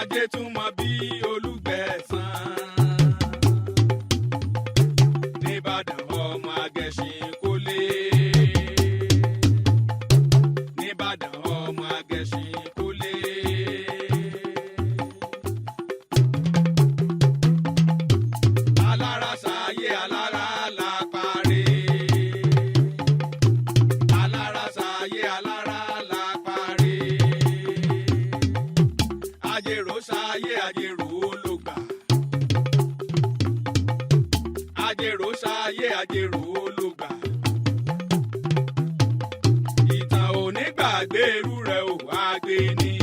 Ajétúmọ̀bí Olúgbẹ̀san. Nìbàdàn ọmọ Agẹṣin kólé. Nìbàdàn ọmọ Agẹṣin kólé. Alára sáyé alára la parí. Alára sáyé alára la parí. Ajérò sáyé ajérò ló gbà. Ajérò sáyé ajérò ló gbà. Ìtàn ò ní gbàgbé irú rẹ̀ ò àgbè ni.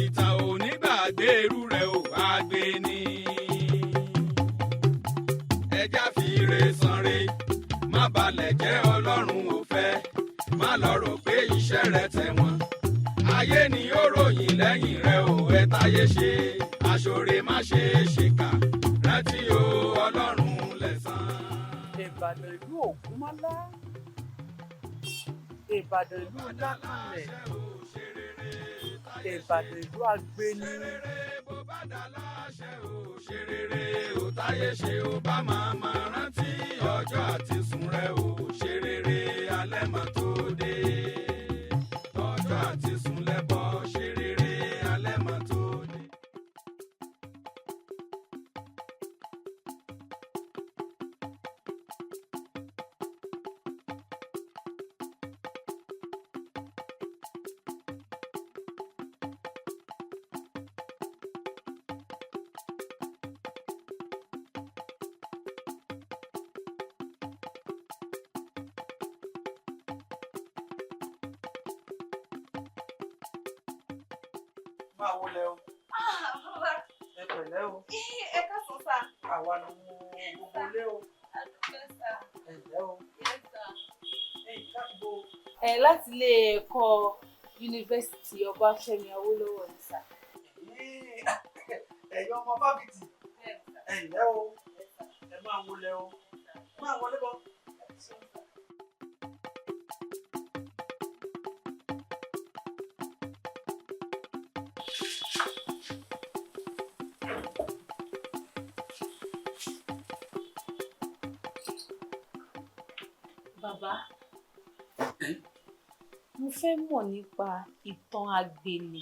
Ìtàn ò ní gbàgbé irú rẹ̀ ò àgbè ni. Ẹja fi ire sanre, má balẹ̀ jẹ́ Ọlọ́run ò fẹ́, má lọ rò pé iṣẹ́ rẹ tẹ̀wọ̀n. Ayé ni ó ròyìn lẹ́yìn rẹ̀ ò ẹ táyé ṣe, aṣọre má ṣe é ṣèkà, rántí o Ọlọ́run lẹ̀san. Ìbàdàn ìlú Ògúnmọ́lá, Ìbàdàn ìlú Lákànlẹ̀, Ìbàdàn ìlú Agbeni. Bó bá dà láṣẹ ò ṣe rere ò táyé ṣe ò bá máa máa rántí ọjọ́ àti sùn rẹ ò ṣe rere alẹ́ mọ́ tó dé. Ọjọ́ àti sùn lẹ́bọ̀ ṣe rere alẹ́ mọ́ tó dé. Máa wọlé o, Ah, bàbá, ẹ pẹ̀lẹ́ o, ẹ káàsán sà. Àwa ni gbogbo ilé o, Àdúpẹ́ sà. Ẹ ǹlẹ́ o. Yes sà. Ẹ̀yin láti bo? Ẹ láti ilé ẹ̀kọ́ Yunifásítì Ọbáfẹ́mi Awólọ́wọ̀ ni sà. Ẹ̀yin ọmọ fáfitì, Bẹ́ẹ̀ sà. ẹ ǹlẹ́ o, ẹ máa wọlé o, máa wọlé bọ̀. Bàbá, mo fẹ́ mọ̀ nípa ìtàn Agbeni.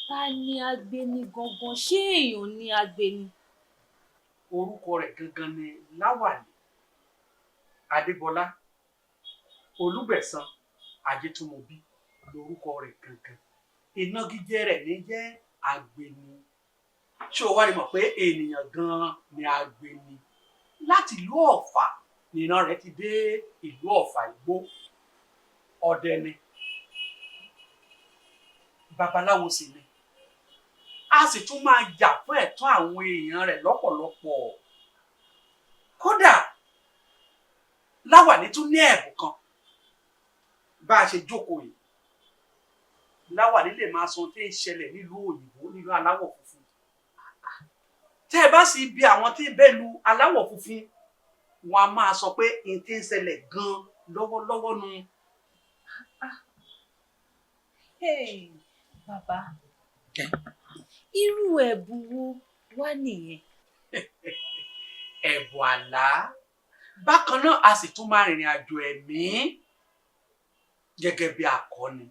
Ta ni Agbeni gangan? Ṣé èèyàn ni Agbeni? Orúkọ rẹ̀ gangan ni Láwàní Adégbọlá Olúgbẹ̀san Ajétúmọ̀bí lórúkọ rẹ̀ gangan. Ìnagijẹ rẹ̀ ní jẹ́ Agbeni. Ṣé o wá rí mọ̀ pé ènìyàn gan-an ni Agbeni? Láti ìlú Ọ̀fà nìran rẹ̀ ti dé ìlú Ọ̀fà Igbó. Ọdẹ ni, babaláwo sì ni, a sì tún máa jà fún ẹ̀tọ́ àwọn èèyàn rẹ̀ lọ́pọ̀lọpọ̀. Kódà Láwàní tún ní ẹ̀bùn kan. Bá a ṣe jókòó yìí, Láwàní lè máa sọ ohun tí ń ṣẹlẹ̀ nílùú òyìnbó, nílùú aláwọ̀ funfun. Tẹ́ ẹ bá sì bi àwọn tí ń bẹ lu aláwọ̀ funfun, wọn a máa sọ pé ohun tí ń ṣẹlẹ̀ gan lọ́wọ́lọ́wọ́ nu. Hey, bàbá, irú ẹ̀bùn wo wá nìyẹn? Ẹ̀bùn àlá. Bákan náà, a sì tún máa rìnrìn àjò ẹ̀mí gẹ́gẹ́ bí akọni.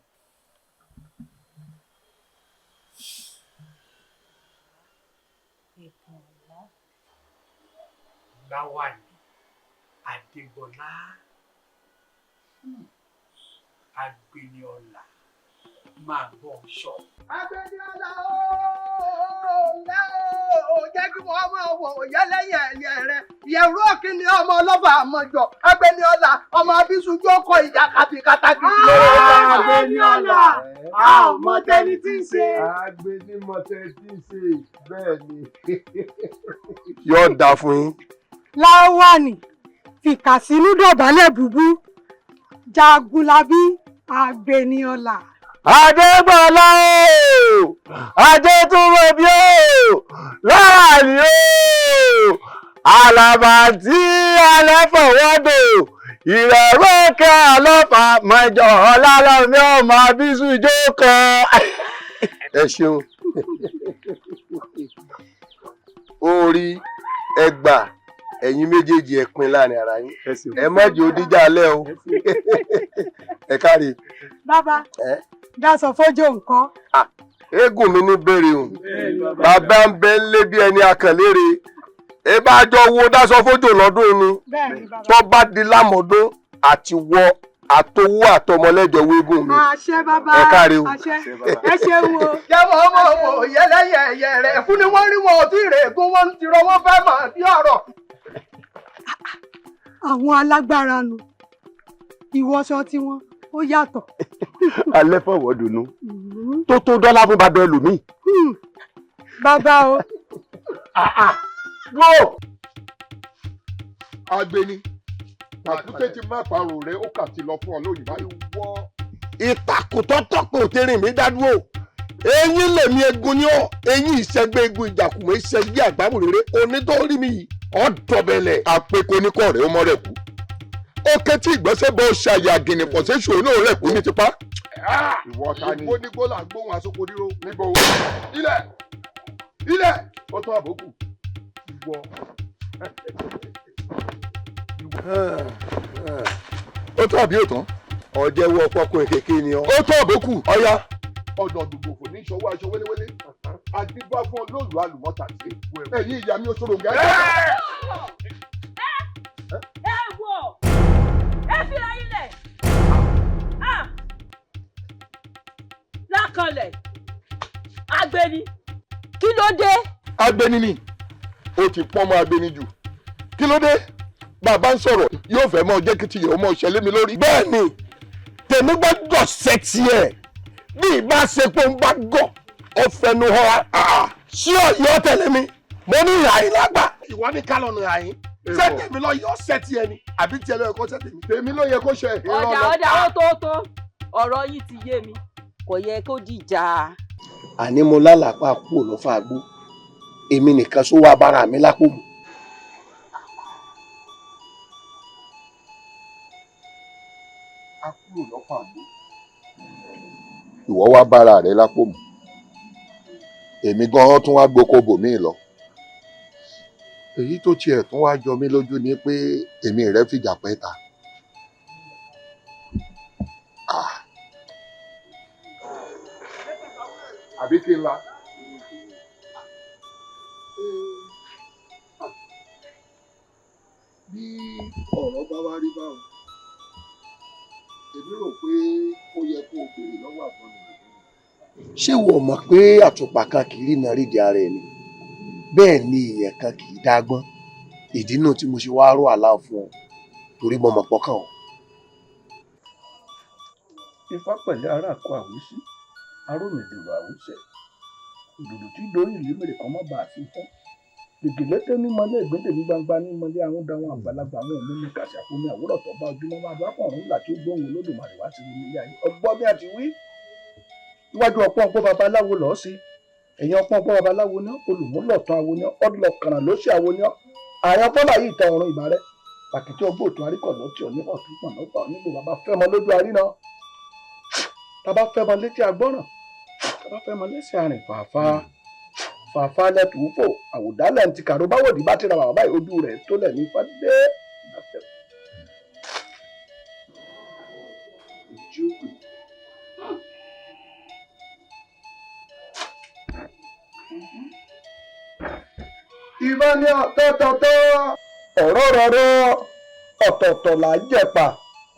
Ẹ̀bùn àlá. Láwàní Adégbọlá, Agbeni ọlà, máa bọ̀ ṣọ́. Agbẹniọlá ooo ǹlẹ́ ooo, jẹ́ kí wọ́n máa wọ̀ yẹ́lẹ́yẹ̀ ẹ̀yẹ rẹ̀. Yẹ̀rú òkìní ọmọ ọlọ́fà àmọ́jọ. Agbẹniọlá ọmọ abísújú ọkọ̀ ìjà kàtìkàtàkì. Agbẹniọlá, a ò mọ tẹni tí ń ṣe. Agbeni mọ tẹni tí ń ṣe, bẹ́ẹ̀ ni. Yóò dáa fún yín. Láwàní fìkàsínú dọ̀bálẹ̀ búbú, Jagunlabi Agbẹniọlá. Adégbọlá o, Adétúnmọ̀bí o, Láwàní o, àlàbà tí alẹ́ fọwọ́dọ̀ ìrọ̀rùn kẹ́ ọlọ́pàá mọ́jọ ọlálọ́mí ọmọ abísújó kan. Ẹ ṣeun. Orí ẹgbà ẹ̀yin méjèèjì ẹ pín láàrin ara yín. Ẹ má jẹ́ ó díjà alẹ́ o. Ẹ káre. Bàbá, dáṣọ fójó nǹkan. Eégún mi ní bèrè o. Bàbá ń bẹ lé bí ẹni akànlére. Ẹ bá jọ wo dáṣọ fójó lọ́dún ni. Tó bá di lámọ̀dún àti wọ àtowó àtọmọlẹ́jọ wéégún mi. Àṣẹ bàbá. Ẹ káre o. Àṣẹ. Ẹ ṣeun o. Jẹ́wọ́ ọmọ wò yẹlẹ́yẹ ẹ̀yẹ rẹ̀ fún ni wọ́n rí wọn ò tí ì rè gún wọn ti rọ wọ́n fẹ́ mọ̀ bí ọ̀rọ̀. Àwọn alágbára nu ìwọṣọ tiwọn ó yàtọ̀. Alẹ́ fọwọ́ dùnú tó tó dọ́là fún bàbá ẹlòmíì. Bàbá o. Wo. Agbeni tàkúté ti má parò rẹ ó kà ti lọ fún ọ lóyìn báyìí. Ìtàkùn tó tọ́pọ̀ òtẹ́rìn mi dádúró. Eyín lèmi egun ni ó, eyín ìṣẹ́gbẹ́ egun ìjàkùmọ̀ ìṣẹ́gbẹ́ àgbámúrere onítọ́rí mi yìí ọ̀dọ̀bẹ̀lẹ̀. Àpèkọ oníkọ̀ rẹ̀ ó mọ́ rẹ̀ kú. Ó ké tí ìgbọ́nsẹ̀ bọ́ ṣàyà gìnì pọ̀ sí ṣòro náà rẹ̀ kú ní tipa. Ìwọ ta ni. Igbó nígbó là ń gbóhùn asoko ríro. Níbo ilẹ̀ ilẹ̀ ó tún àbókù. Ìwọ. Ó tún àbí òtán. Ọ̀jẹ̀wọ̀ ọ̀pọ̀kùn kékeré ni ọ. Ó tún àbókù. Ọ̀ya ọ̀nà gbogbo ní ìṣọwọ́ aṣọ wéléwélé àdìgbà fún olóòlù àlùmọ́tà sí ẹ̀yìn ìyá mi ó ṣòro gẹ́gẹ́. Ẹ wọ ẹ fira ilẹ̀ lákànlẹ̀ Agbeni kí ló dé. Agbeni ni ó ti pọ́n mọ́ Agbeni jù kí ló dé bàbá ń sọ̀rọ̀ yóò fẹ́ mọ́ jẹ́ kí tiyẹ̀ ó mọ́ ṣẹlẹ̀ mi lórí. Bẹ́ẹ̀ni tèmi gbọ́dọ̀ ṣe tiẹ̀ bí ìbá ṣe pé ń bá gọ̀ ọ fẹnu họra sí ọ̀yọ́ tẹ̀lé mi mo ní ìhà yín lágbà. Ìwọ ní kálọ̀nù ìhà yín ṣé tèmi lọ yọ ṣẹ́ tiẹ̀ ni àbí tiẹ̀ lọ yẹ kó ṣe tèmi. Tèmi ló yẹ kó ṣe. Ọ̀dà ọ̀dà ó tó tó ọ̀rọ̀ yìí ti yé mi kò yẹ kó dìjà. Àní mo lálàpá kúrò lọ́fà àgbo èmi nìkan só wá bára mi lápò mu. A kúrò lọ́fà àgbo. Ìwọ wá bára rẹ lápò mu èmi gan-an tún wá gboko bòmíì lọ. Èyí tó tiẹ̀ tún wá jọ mí lójú ni pé èmi rẹ fìjà pẹ́ ta. Àbí kí n la. Bí ọ̀rọ̀ bá wá rí báwọn èmi rò pé ó yẹ kó o béèrè lọ́wọ́ àbọ̀nì. Ṣé wo mọ̀ pé àtùpà kan kì í rìnà rídìí ara ẹni bẹ́ẹ̀ ni èèyàn kan kì í dágbọ́n ìdí náà tí mo ṣe wá rò àlá fún ọ torí mo mọ̀ pọ́kàn o. Ifá pẹ̀lẹ́ ara kọ àwísí arómìdòrò àwísẹ̀ òdòdó tí dorí ìlú mèrè kan mọ́ bá a sí fún gègé ní mọ́lé ìgbẹ́dẹ̀ ní gbangba ní mọ́lé àwọn dáwọn àgbàlagbà àwọn òmí ní kàṣàkómi àwòrán tó bá ojúmọ́ máa bá pọ̀ ńlá tí ó gbóhùn Olódùmarè wá sí ilé ayé ọgbọ́n bí a ti wí. Iwájú ọpọ́n ọpọ́n babaláwo lọ́ọ́ sí ẹ̀yìn ọpọ́n ọpọ́n babaláwo ní olùmúlọ̀tàn awo ní ọlọ́kàràn ló ṣe awo ní àyàn bọ́lá yìí tẹ ọ̀run ìbà rẹ pàkìtì ọgbọ́n òtún àríkọ̀ lọ́tì ọ̀ nípa ọ̀tún pọ̀nà ọ̀pọ̀ níbo bàbá fẹ́mọ lójú àríná tàbá fẹ́mọ létí agbọ́ràn tàbá fẹ́mọ lẹ́sẹ̀ àrìn fàáfàá fàáfàá lẹ́tù fò àwòdálẹ̀ ń ti kàró báwòdì bá ti ra bàbá báyìí ojú rẹ̀ tó lẹ̀ ní fàdé. Ìbá ní ọ̀tọ̀ọ̀tọ̀ ọ̀rọ̀ rọ̀rọ̀ ọ̀tọ̀ọ̀tọ̀ là ń jẹ̀pà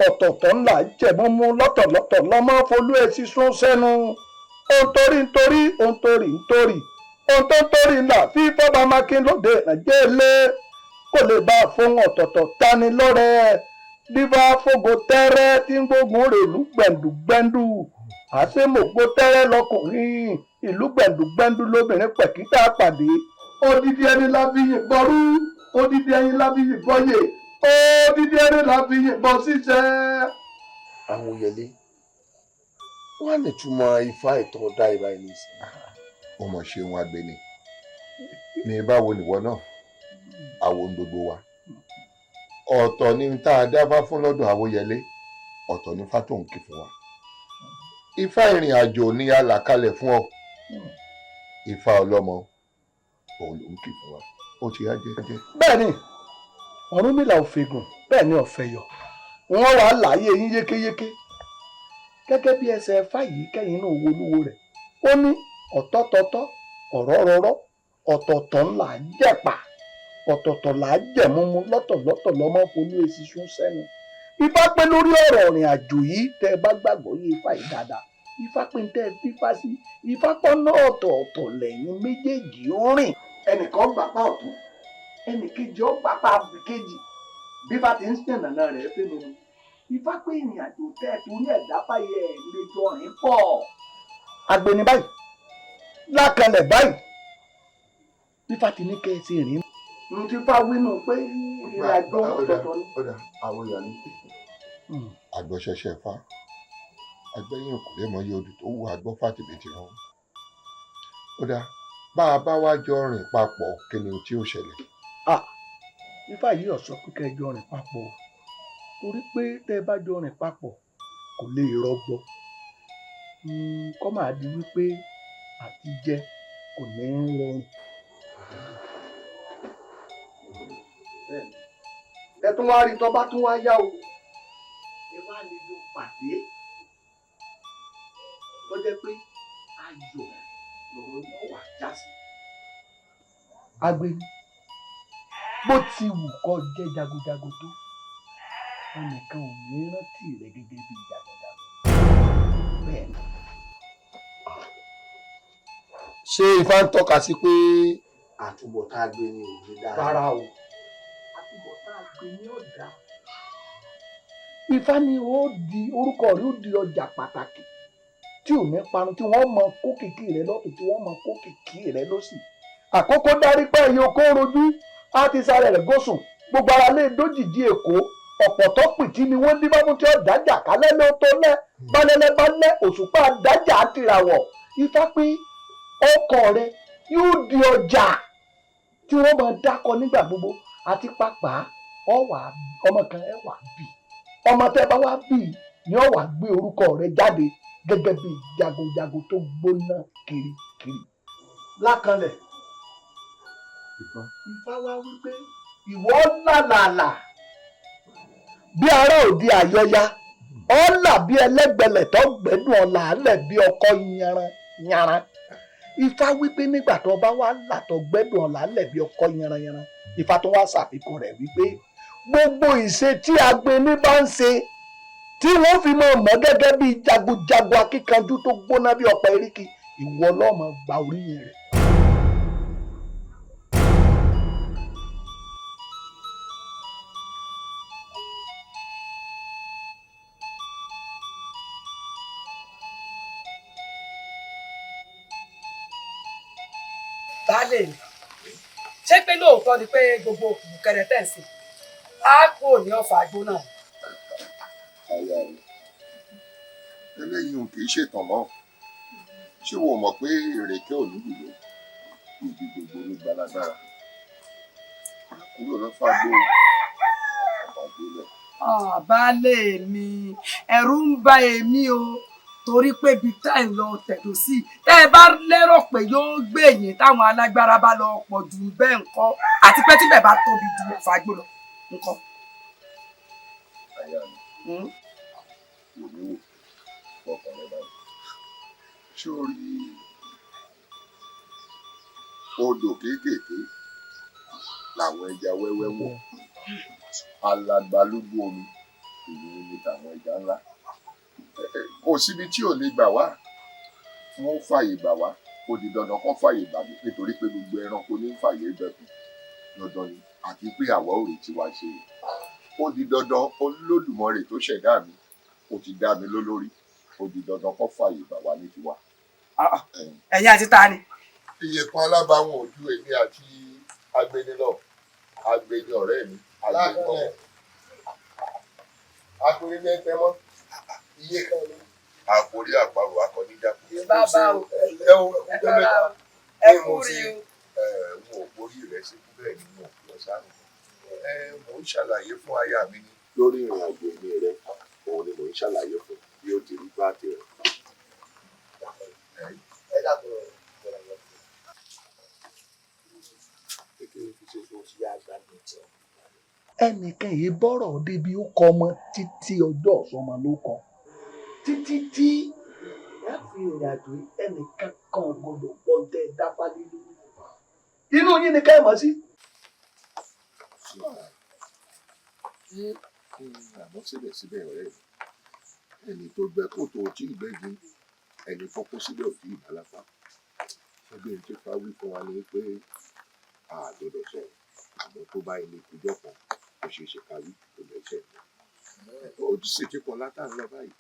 ọ̀tọ̀ọ̀tọ̀ ńlá jẹ̀mọ́mú lọ́tọ̀lọ́tọ̀ lọ́mọ folú ẹ̀ sísún sẹ́nu ohun torí ń torí ohun torí ń torí ohun tó ń torí ńlá fífọ́ba mákin lóde nàìjẹ́ lé kò lè bá a fóun ọ̀tọ̀ọ̀tọ̀ tani lọ́rẹ́ bíbá fógo tẹ́rẹ́ tí ń gbógun rèlú gbẹ̀ndùgbẹ̀ndù àṣemògo tẹ́rẹ́ lọkùnrin ìlú gbẹ̀ndùgbẹ̀ndù lóbìnrin pẹ̀kítà pàdé odidi ẹni la fi yìnbọn rú odidi ẹni la fi yìnbọn yè odidi ẹni la fi yìnbọn ṣiṣẹ́. Àwòyẹlé wọn á lè túmọ̀ ifá ìtàn dá ibà yìí nísìnyí. Ó mọ̀ ṣeun Agbeni ní báwo nìwọ náà àwo ń gbogbo wa ọ̀tọ̀ ni tá a dáfá fún lọ́dọ̀ Àwòyẹlé ọ̀tọ̀ ni fátòǹkì fún wa Ifá ìrìn àjò ni a là kalẹ̀ fún ọ Ifá ọlọ́mọ òun ló ń kì fún wa, ó ti á jẹ́ jẹ́. Bẹ́ẹ̀ ni Ọ̀rúnmìlà ò fègùn, bẹ́ẹ̀ ni ọ̀fẹ́ yọ. Wọ́n wàá láàyè yín yékéyéké gẹ́gẹ́ bí ẹsẹ̀ ẹ̀fá yìí kẹ́yìn náà wo olúwo rẹ̀. Ó ní ọ̀tọ̀tọ̀tọ̀ ọ̀rọ̀ rọ̀rọ̀, ọ̀tọ̀ọ̀tọ̀ ńlá jẹ̀pà, ọ̀tọ̀ọ̀tọ̀ là á jẹ̀múmú, lọ́tọ̀lọ́tọ̀ lọ́mọ folú èsì sún sẹ́nu. Ifá pé lórí ọ̀rọ̀ ìrìn àjò yìí, tẹ́ ẹ bá gbàgbọ́ yé Ifá yìí dáadáa, Ifá pé tẹ́ ẹ fífá sí Ifá pọ́nà ọ̀tọ̀ọ̀tọ̀ lẹ́yìn méjèèjì ó rìn. Ẹnìkan gbapá ọ̀tún, ẹnìkejì ó gbapá kejì, bí bá ti ń sìnàna rẹ̀ fẹ́mi nu. Ifá pé ìrìn àjò tẹ́ ẹ torí ẹ̀dá báyìí ẹ̀ lè jọ rìn pọ̀. Agbeni báyìí lákàlẹ̀ báyìí, Ifá ti ní kẹ́ ẹ ti rìn. N ti fa wínú pé ìrìn àjò ọ̀tọ̀ọ̀tọ̀ ni. Ọ̀dà àwọn èèyàn ní àgbọ̀ṣẹ̀ṣẹ̀ fa agbẹ́yìn òkúlé mọ́yé odò tó wù àgbọ̀ fàtìbìtì rán. Ọ̀dà bá a bá wá jọ rìn papọ̀, kí ni tí ó ṣẹlẹ̀? Ifá yìí ó sọ pé kẹ́ ẹ jọ rìn papọ̀ o, torí pé tẹ́ ẹ bá jọ rìn papọ̀ kò lè rọgbọ. Kọ́ máa di wípé àtijẹ kò ní rọrùn. Ẹ tún wá rí tọ́ bá tún wá yá o, ẹ wá lè jọ pàdé tó jẹ́ pé ayọ̀ lọ̀rọ̀ náà wà já sí. Agbeni, bó ti wù kó jẹ́ jagunjagun tó, ẹnìkan ò ní rántí rẹ gẹ́gẹ́ bí jagunjagun. Bẹ́ẹ̀ ni. Ṣé Ifá ń tọ́ka sí pé àtúbọ̀tán Agbeni ò ní dáa? Rárá o, àtúbọ̀tán Agbeni ò dáa. Ifá ni ó di orúkọ rẹ̀, ó di ọjà pàtàkì tí ò ní parun, tí wọ́n mọ kó kìkì rẹ̀ lọ́tún, tí wọ́n mọ kó kìkì rẹ̀ lọ́sì. Àkókò darí pé ẹ̀yìn oko rojú á ti sáré rẹ̀ gòsùn, gbogbo ara lè dójìji Èkó, ọ̀pọ̀ tó pìtì ni wọ́n dín bámú tí ó dájà kálẹ̀ ló tó lẹ́ balẹ̀lẹ̀ balẹ̀ òṣùpá dájà àtìràwọ̀. Ifá pé ọkọ rẹ̀ yóò di ọjà tí wọ́n máa dákọ nígbà gbogbo, àti pàápàá ọwà ọmọ kan ẹ wà bí ọmọ tẹ́ bá wá bí ni ọ wà gbé orúkọ rẹ̀ jáde gẹ́gẹ́ bí jagunjagun tó gbóná kirikiri. Lákanlẹ̀ Ifá wá wípé ìwọ làlàlà bí ará òde àyọya, ọ̀là bí ẹlẹ́gbẹ̀lẹ̀ tó gbẹ́dùn ọ̀là alẹ̀ bí ọkọ yanran yanran. Ifá wípé nígbà tó bá wá là tó gbẹ́dùn ọ̀là alẹ̀ bí ọkọ yanran yanran, Ifá tó wá ṣàfikún rẹ̀ wípé gbogbo ìṣe tí Agbeni bá ń ṣe tí wọ́n fi máa mọ̀ gẹ́gẹ́ bí jagunjagun akíkanjú tó gbóná bí ọ̀pẹ eríkì, ìwọ ló máa gba oríyìn rẹ̀. Baálé mi, ṣé pé lóòótọ́ ni pé gbogbo òkùnkùn kẹrẹ tẹ̀sí á kúrò ní Ọ̀fà àgbo náà? Aya mi, eléyìí ò kì í ṣètàn mọ́. Ṣé wo mọ̀ pé ìrèké ò níbùdó ibi gbogbo ló gbalagbára kúrò lọ́fà gbó ọ̀fà gbó lẹ̀. Baálé mi, ẹ̀rù ń bà èmi o, torí pé ibi tá ẹ̀ lọ tẹ̀dó sí, tẹ́ ẹ bá lérò pé yóò gbé yín táwọn alágbára bá lọ pọ̀ jù bẹ́ẹ̀ ńkọ́, àti pé tíbẹ̀ bá tóbi ju Ọ̀fà àgbo lọ ńkọ́. Aya mi, wò mí wò, fọkàn rẹ balẹ̀. Ṣé o rí odò kéékèèké làwọn ẹja wẹ́wẹ́ wọ̀, alagbalúgbú omi èyí ni tàwọn ẹja ńlá. Kò síbi tí ò lè gbà wá, wọn fààyè gbà wá, ó di dandan kán fààyè gbà mí, nítorí pé gbogbo ẹranko ní fààyè gbẹkùn, dandan ni, àti pé àwa ò rí tiwa ṣe. Ó di dandan, Olódùmarè tó ṣẹ̀dá mi ó ti dá mi lólórí, ó di dandan kán fààyè gbà wá ní tiwa. Ẹ̀yin àti ta ni? Iye kan alábàáwọn ojú èmi àti Agbeni lọ, Agbeni ọ̀rẹ́ mi, Agbeni ọmọ. Akuri ní ẹgbẹ́ mọ́, iye kan ni. Àkórí àparò akọni dàpọ̀. Bàbá o, ẹ o, ẹ kú mẹ́ta. Ẹ kú rí o. Ẹ n ò borí rẹ ṣe kú bẹ́ẹ̀ ni mo fi ọ sáré. Ẹ mò ń ṣàlàyé fún aya mi ni. Lórí ìrìn àjò mi rẹ, òun ni mò ń ṣàlàyé fún bí ó ti rí bá ti rẹ̀. Ẹ dàpọ̀. Ẹnìkan yìí bọ́rọ̀ débi ó kọ ọmọ títí ọjọ́ ọ̀sọ́mọ ló kọ. Títí tí ẹ fi ìrìn àjò ẹnìkan kan gbọdọ̀ gbọ́ tẹ dáfá lé lórí. Inú yín ni ká ẹ mọ̀ sí. Àmọ́ síbẹ̀síbẹ̀ ọ̀rẹ́ mi, ẹni tó gbẹ́ kòtò ò tí ì gbẹ́gi, ẹni tó kó síbẹ̀ ò tí ì bálápá. Ẹgbẹ́ tí fa wí fún wa ni pé a gbọ́dọ̀ sọ̀rọ̀, àmọ́ tó bá ilé ìkójọ kan kò ṣeé ṣe ká wí kò lẹ́sẹ̀. Ó sì ti pọ̀ látàn lọ báyìí.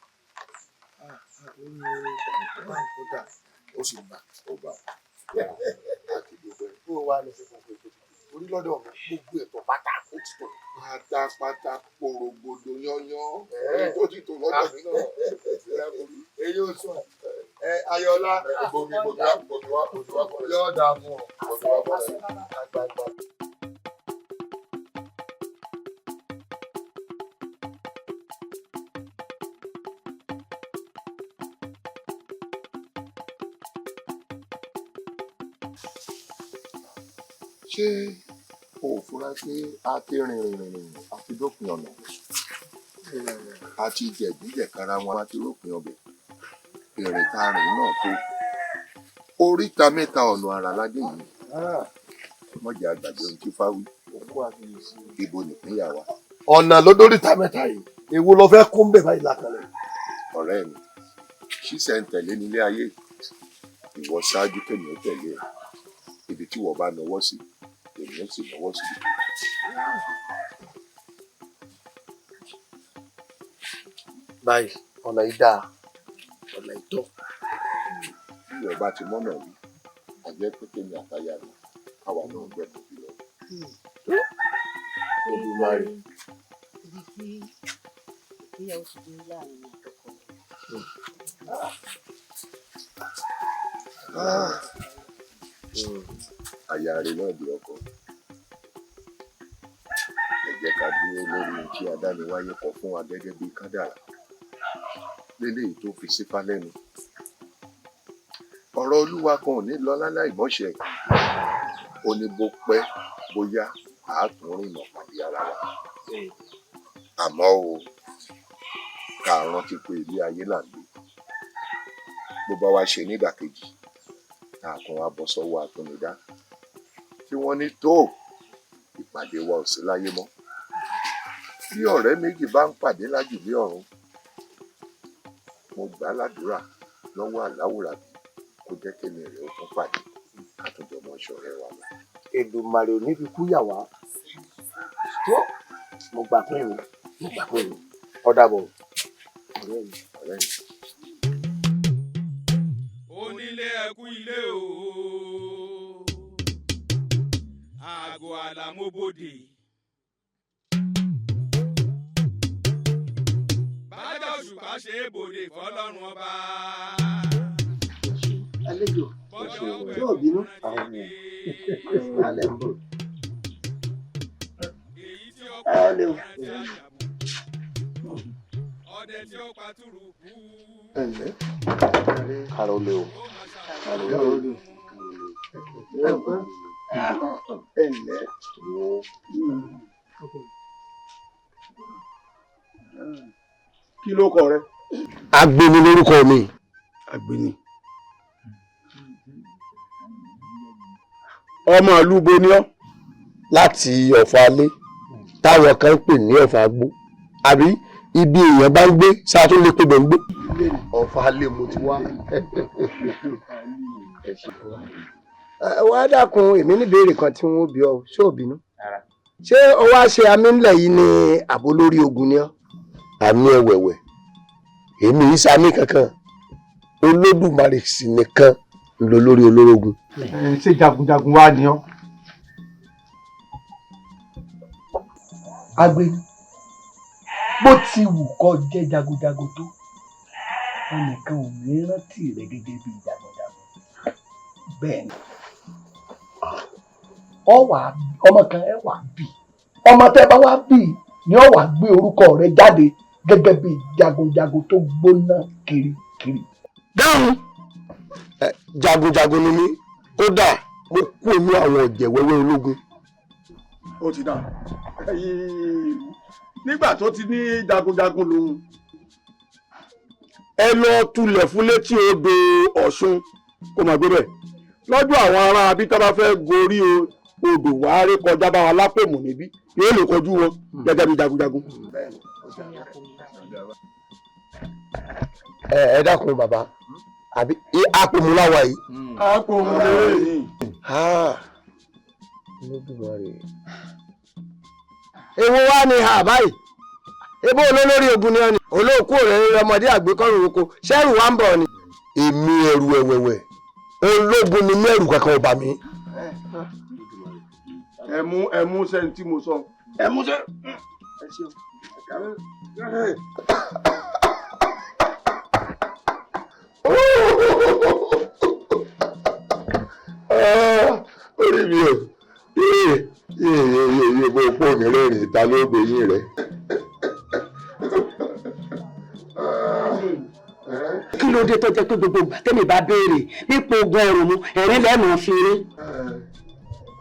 Ó sì gbà. Ó gbà. Àti dúpẹ́. Bó o wá lọ sí gbogbo ètò orí lọ́dọ̀ mi, gbogbo ètò pátá ó ti tò. Pátápátá porogodo yányán. Èyí tó ti tò lọ́dọ̀ mi náà. Èyí ò sùn. Ẹ Ayọ̀lá. Bomi bomi wá bomi wá bomi wá bọ̀rẹ̀. Yóò dáa fún ọ. Bomi wá bọ̀rẹ̀. Àgbààgbà. Ṣé o ò fura pé a ti rìn rìn rìn rìn a ti dópin ọ̀nà? A ti jẹ̀gbíjẹ̀kara wọn, a ti rópin ọbẹ̀. Ìrìn tá a rìn náà tó. Oríta mẹ́ta ọ̀nà àrà ládé yìí. Mọ̀jẹ̀ àgbàdo ohun tí Fáwí. Ibo nìpínyà wa. Ọ̀nà ló dóríta mẹ́ta yìí, èwo ló fẹ́ kún bẹ̀ báyìí lákàlẹ̀. Ọ̀rẹ́ mi, ṣíṣẹ̀ ń tẹ̀lé nílé ayé. Ìwọ ṣáájú kèmí ó tẹ̀lé ẹ. Ibi tí ìwọ bá nawọ́ sí, èmi ó sì nawọ́ sí. Báyìí, ọ̀nà yìí dáa, ọ̀nà yìí tọ́. Bí ìwọ bá ti mọ́nà rí, àjẹ́ pé kémi àtaya mi, káwa náà gbẹ̀bùn bí lọ. Olùmarè. Ibi tí ìgbéyàwó ti dé láàrin mi àtọkọ mi. Aya rẹ̀ náà di ọkọ. Ẹ jẹ́ ká dúró lórí ohun tí adániwáyé kọ fún wa gẹ́gẹ́ bí kádàrá. Léléyìí tó fi sífá lẹ́nu. Ọ̀rọ̀ Olúwa kan ò ní lọ láláì mọ́ṣẹ́. Ó ní bó pẹ́ bóyá àá tún rìnnà pàdé ara wa. Àmọ́ o, ká rántí pé ilé ayé là ń gbé. Bó bá wá ṣe nídàkejì, tá a tún wá bọ́ sọ́wọ́ atúnidá. Tí wọ́n ní tó, ìpàdé wa ò sí láyé mọ́. Bí ọ̀rẹ́ méjì bá ń pàdé lájùlé ọ̀run, mo gbà á ládùúrà lọ́wọ́ àláwùrábí kó jẹ́ kémi rẹ̀ ó tún pàdé ká tún jọ mọ́ ṣọ̀rẹ́ wa lọ. Èdùmàrè ò ní fi kú yà wá. Tó, mo gbà pé mi, mo gbà pé mi. Ó dàbọ̀. Ọ̀rẹ́ mi, ọ̀rẹ́ mi. Onílé ẹkú ilé o, àgọ́ àlàmóbodè. Bájá òṣùpá ṣe é bòde fọlọ́run ọba. Àlejò, yóò bínú. Alẹ́ ń bọ̀. Ẹ lè o. Ẹ̀lẹ́. Kára ó lé o. Kára ó lé o. Ẹ̀lẹ́. Kí ló kọ rẹ? Agbeni lórúkọ mi. Agbeni. Ọmọ ìlú bo ni ọ́? Láti Ọ̀fà Alé táwọn kan ń pè ní Ọ̀fà Agbó, àbí ibi èèyàn bá ń gbé sáà tó lè pè bẹ̀ ń gbé. Ọ̀fà Alé mo ti wá. Wá dákun, èmi níbèrè kan tí wọ́n bí ọ, ṣé ò bínú? Ṣé o wá ṣe àmì ńlẹ̀ yìí ni àbó lórí ogun ni ọ́? Àmì ẹ̀wẹ̀wẹ̀, èmi yìí sami kankan, Olódùmarè sì nìkan ló lórí olórógun. Ṣé jagunjagun wá ni ọ́? Agbeni, bó ti wù kó jẹ́ jagunjagun tó, ẹnìkan ò ní rántí rẹ gẹ́gẹ́ bí jagunjagun. Bẹ́ẹ̀ ni, ọmọ kan ẹ wà bí, ọmọ tẹ́ bá wá bí ni ọ wà gbé orúkọ rẹ jáde gẹ́gẹ́ bí jagunjagun tó gbóná kirikiri. Dáhùn. Jagunjagun ni mí, kódà mo kú inú àwọn ọ̀jẹ̀ wẹ́wẹ́ ológun. Ó ti dà. Nígbà tó ti ní jagunjagun lòun, ẹ lọ tulẹ̀ fún létí odò Ọ̀ṣun kó máa gbé bẹ̀. Lọ́jọ́ àwọn ará abí tó bá fẹ́ gorí odò wàá rí kọjá bá wa lápòmù níbí, yóò lè kọjú wọn gẹ́gẹ́ bí jagunjagun. Ẹ dákun bàbá, àbí àpòmù láwa yìí. Àpòmù lè. Èwo wá ni ha báyìí? Ebó olólórí ogun ni ọ ni olóòkú rẹ ọmọdé àgbékọ́rùn oko sẹ́rù wa ń bọ̀ ni. Èmi ẹrù ẹ̀wẹ̀wẹ̀ ológun ni mẹ́rù kankan ò bà mí. Ẹ mú sẹ́ni tí mo sọ, ẹ mú sẹ́. Ẹ ṣeun. Orí mi ò yéé yéé yéé yéé, bó pò ní rẹ́rìn ta ló gbé yín rẹ. Kí ló dé tó jẹ́ pé gbogbo ìgbà tẹ́mi bá béèrè nípa ogun ẹ̀rùn mu, ẹ̀rín lẹ́nu fi rí.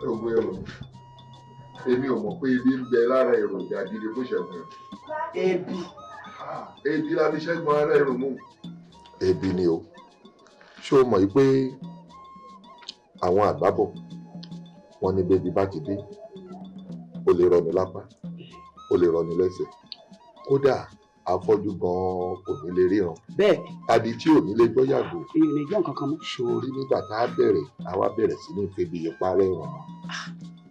Ogun ẹ̀rùn mu, èmi ò mọ̀ pé ebi ń bẹ lára èròjà gidi fún ìṣẹ́gun ẹ̀rùn. Ebi. Ebi la fi ṣẹ́gun ara ẹ̀rùn mu. Ebi ni o. Ṣé o mọ̀ pé àwọn àgbà bọ̀ wọ́n ní bébí bá ti dé, ó lè rọni lápá, ó lè rọni lẹ́sẹ̀, kódà afọ́jú gan-an kò ní lè ríran. Bẹ́ẹ̀ni. Adi tí ò ní lè gbọ́ yàgò. Èyí ò lè gbọ́ nǹkan kan mọ́. Sórí nígbà tá a bẹ̀rẹ̀, àwa bẹ̀rẹ̀ sí ní febi ìparẹ́ ìrànà.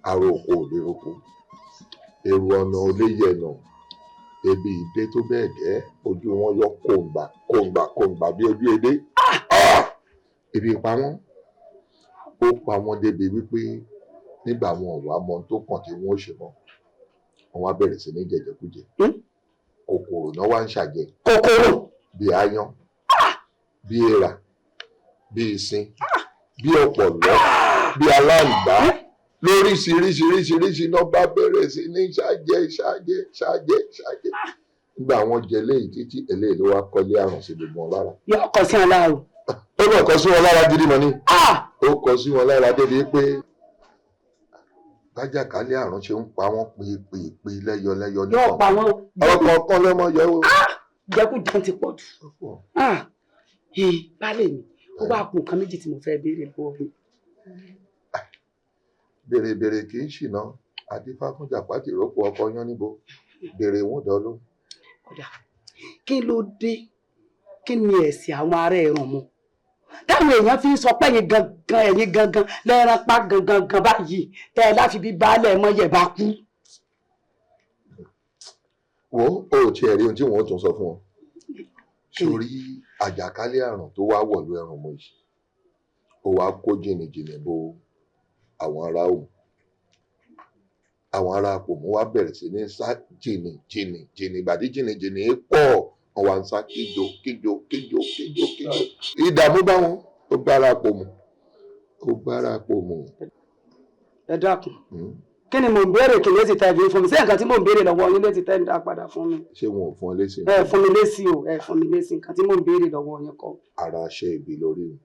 Aró oko ò lè roko, èrò ọ̀nà ò lè yẹ̀nà, ebi ìdé tó bẹ́ẹ̀ gẹ́, ojú wọn yọ kòǹgbà kòǹgbà kòǹgbà bí ojú edé. Ebi pa wọ́n, ó pa wọ́n débi wípé nígbà wọn ò wá mọ ohun tó kàn tí wọ́n ó ṣe mọ́, wọ́n wá bẹ̀rẹ̀ sí ní jẹjẹkújẹ. Kòkòrò náà wá ń ṣàjẹ. Kòkòrò. Bí aáyán, bí èèrà, bí ìsín, bí ọ̀pọ̀lọ́, bí aláǹgbá, lóríṣiríṣiríṣiríṣi náà bá bẹ̀rẹ̀ sí ní ṣàjẹ ṣàjẹ ṣàjẹ ṣàjẹ. Nígbà wọn jẹ léyìí títí, eléyìí ló wá kọ́lé àrùn sí gbogbo wọn lára. Yọ ọkọ sí wọn lára o. Ó bẹ̀ kọ́ sí wọn lára gidi mọ́ ni. Ó kọ sí wọn lára débi pé bájàkálẹ̀ àrùn ṣe ń pa wọ́n pèpèpè lẹ́yọlẹ́yọ ní Yóò pa wọ́n o. Ọkọ̀ kan lọ́mọ yẹ o. Jẹkújẹ ti pọ̀ jù. Baálé mi, ó wá kù nǹkan méjì tí mo fẹ́ béèrè lọ́wọ́ yín. Bèrèbèrè kì í ṣìnà, adífáfúnjàpá ti rọ́pò ọkọ yán níbo, bèrè wọn dán ló. Kí ló dé? Kí ni ẹ̀sìn àwọn ará ẹ̀rùn mu táwọn èèyàn fi ń sọ pé ẹ̀yin gangan, ẹ̀yin gangan lẹ́ran pa gangan gan báyìí tẹ́ ẹ láfi bí baálé mọ́yẹ̀ bá kú? Wo o ò tiẹ̀ rí ohun tí wọ́n tún sọ fún ọ. Sórí àjàkálẹ̀ àrùn tó wá wọ̀lú ẹ̀rùn mu yìí, ó wá kó jìnnìjìnnì bo àwọn ará òun. Àwọn ará Àpòmù wá bẹ̀rẹ̀ sí ní sá jìnnì jìnnì jìnnì, ìgbà tí jìnnì jìnnì pọ̀, wọ́n wá ń sá kíjo kíjo kíjo kíjo kíjo. Ìdààmú bá wọn, ó bára Àpòmù, ó bára Àpòmù. Ẹ dákun, kí ni mò ń béèrè? Kí lè ti tẹ́ fi fún mi? Ṣé nǹkan tí mò ń béèrè lọ́wọ́ yín lè ti tẹ́ ń dá padà fún mi? Ṣé wọn ò fún ọ lésì? Ẹ fún mi lésì o, ẹ fún mi lésì. Nǹkan tí mò ń béèrè lọ́wọ́ yín kọ́. Ara ṣe ibi lórí mi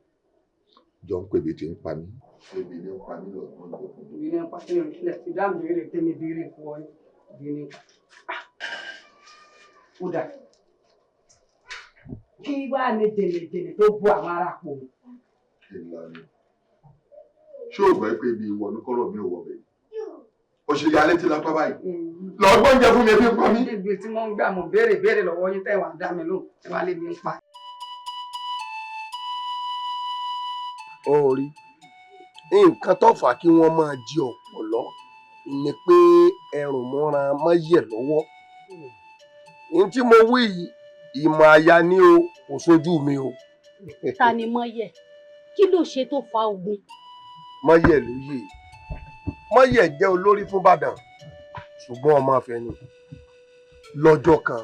jọ ń pè bí ti ń pa mí. Ebi ní ń pa mí lọ́gbọ́n jọ fún mi. Ibi ní ń pa mí lọ́gbọ́n jọ ìdáhùn béèrè tẹ́mi béèrè fún ọ ibi ní. Ó dà, kí wàá ní dènèdènè tó bu àwọn ará Àpòmù? Ìlànà ṣé o gbọ́ pé ibi ìwọ ní kọ́rọ̀ mi ò wọ̀ bẹ́ẹ̀? O ṣe ya létí lápá báyìí. Lọ gbóúnjẹ fún mi, ebi ń pa mí. Ibi tí wọ́n ń gbà mọ̀ béèrè béèrè lọ́wọ́ yín tẹ́ wàá dá mi lóhùn, ẹ wá lé mi ń pa. Ó rí nǹkan tó fà á kí wọ́n máa jí ọ̀pọ̀lọ́ ni pé ẹrùn mọ́ra mọ́yẹ̀ lọ́wọ́. Ní tí mo wí yìí, ìmọ̀ àyà ni o, kò sójú mi o. Ta ni mọ́yẹ̀? Kí ló ṣe tó fa ogun? Mọ́yẹ̀ ló yè. Mọ́yẹ̀ jẹ́ olórí fún Ìbàdàn, ṣùgbọ́n ọmọ Ifẹ̀ ni. Lọ́jọ́ kan,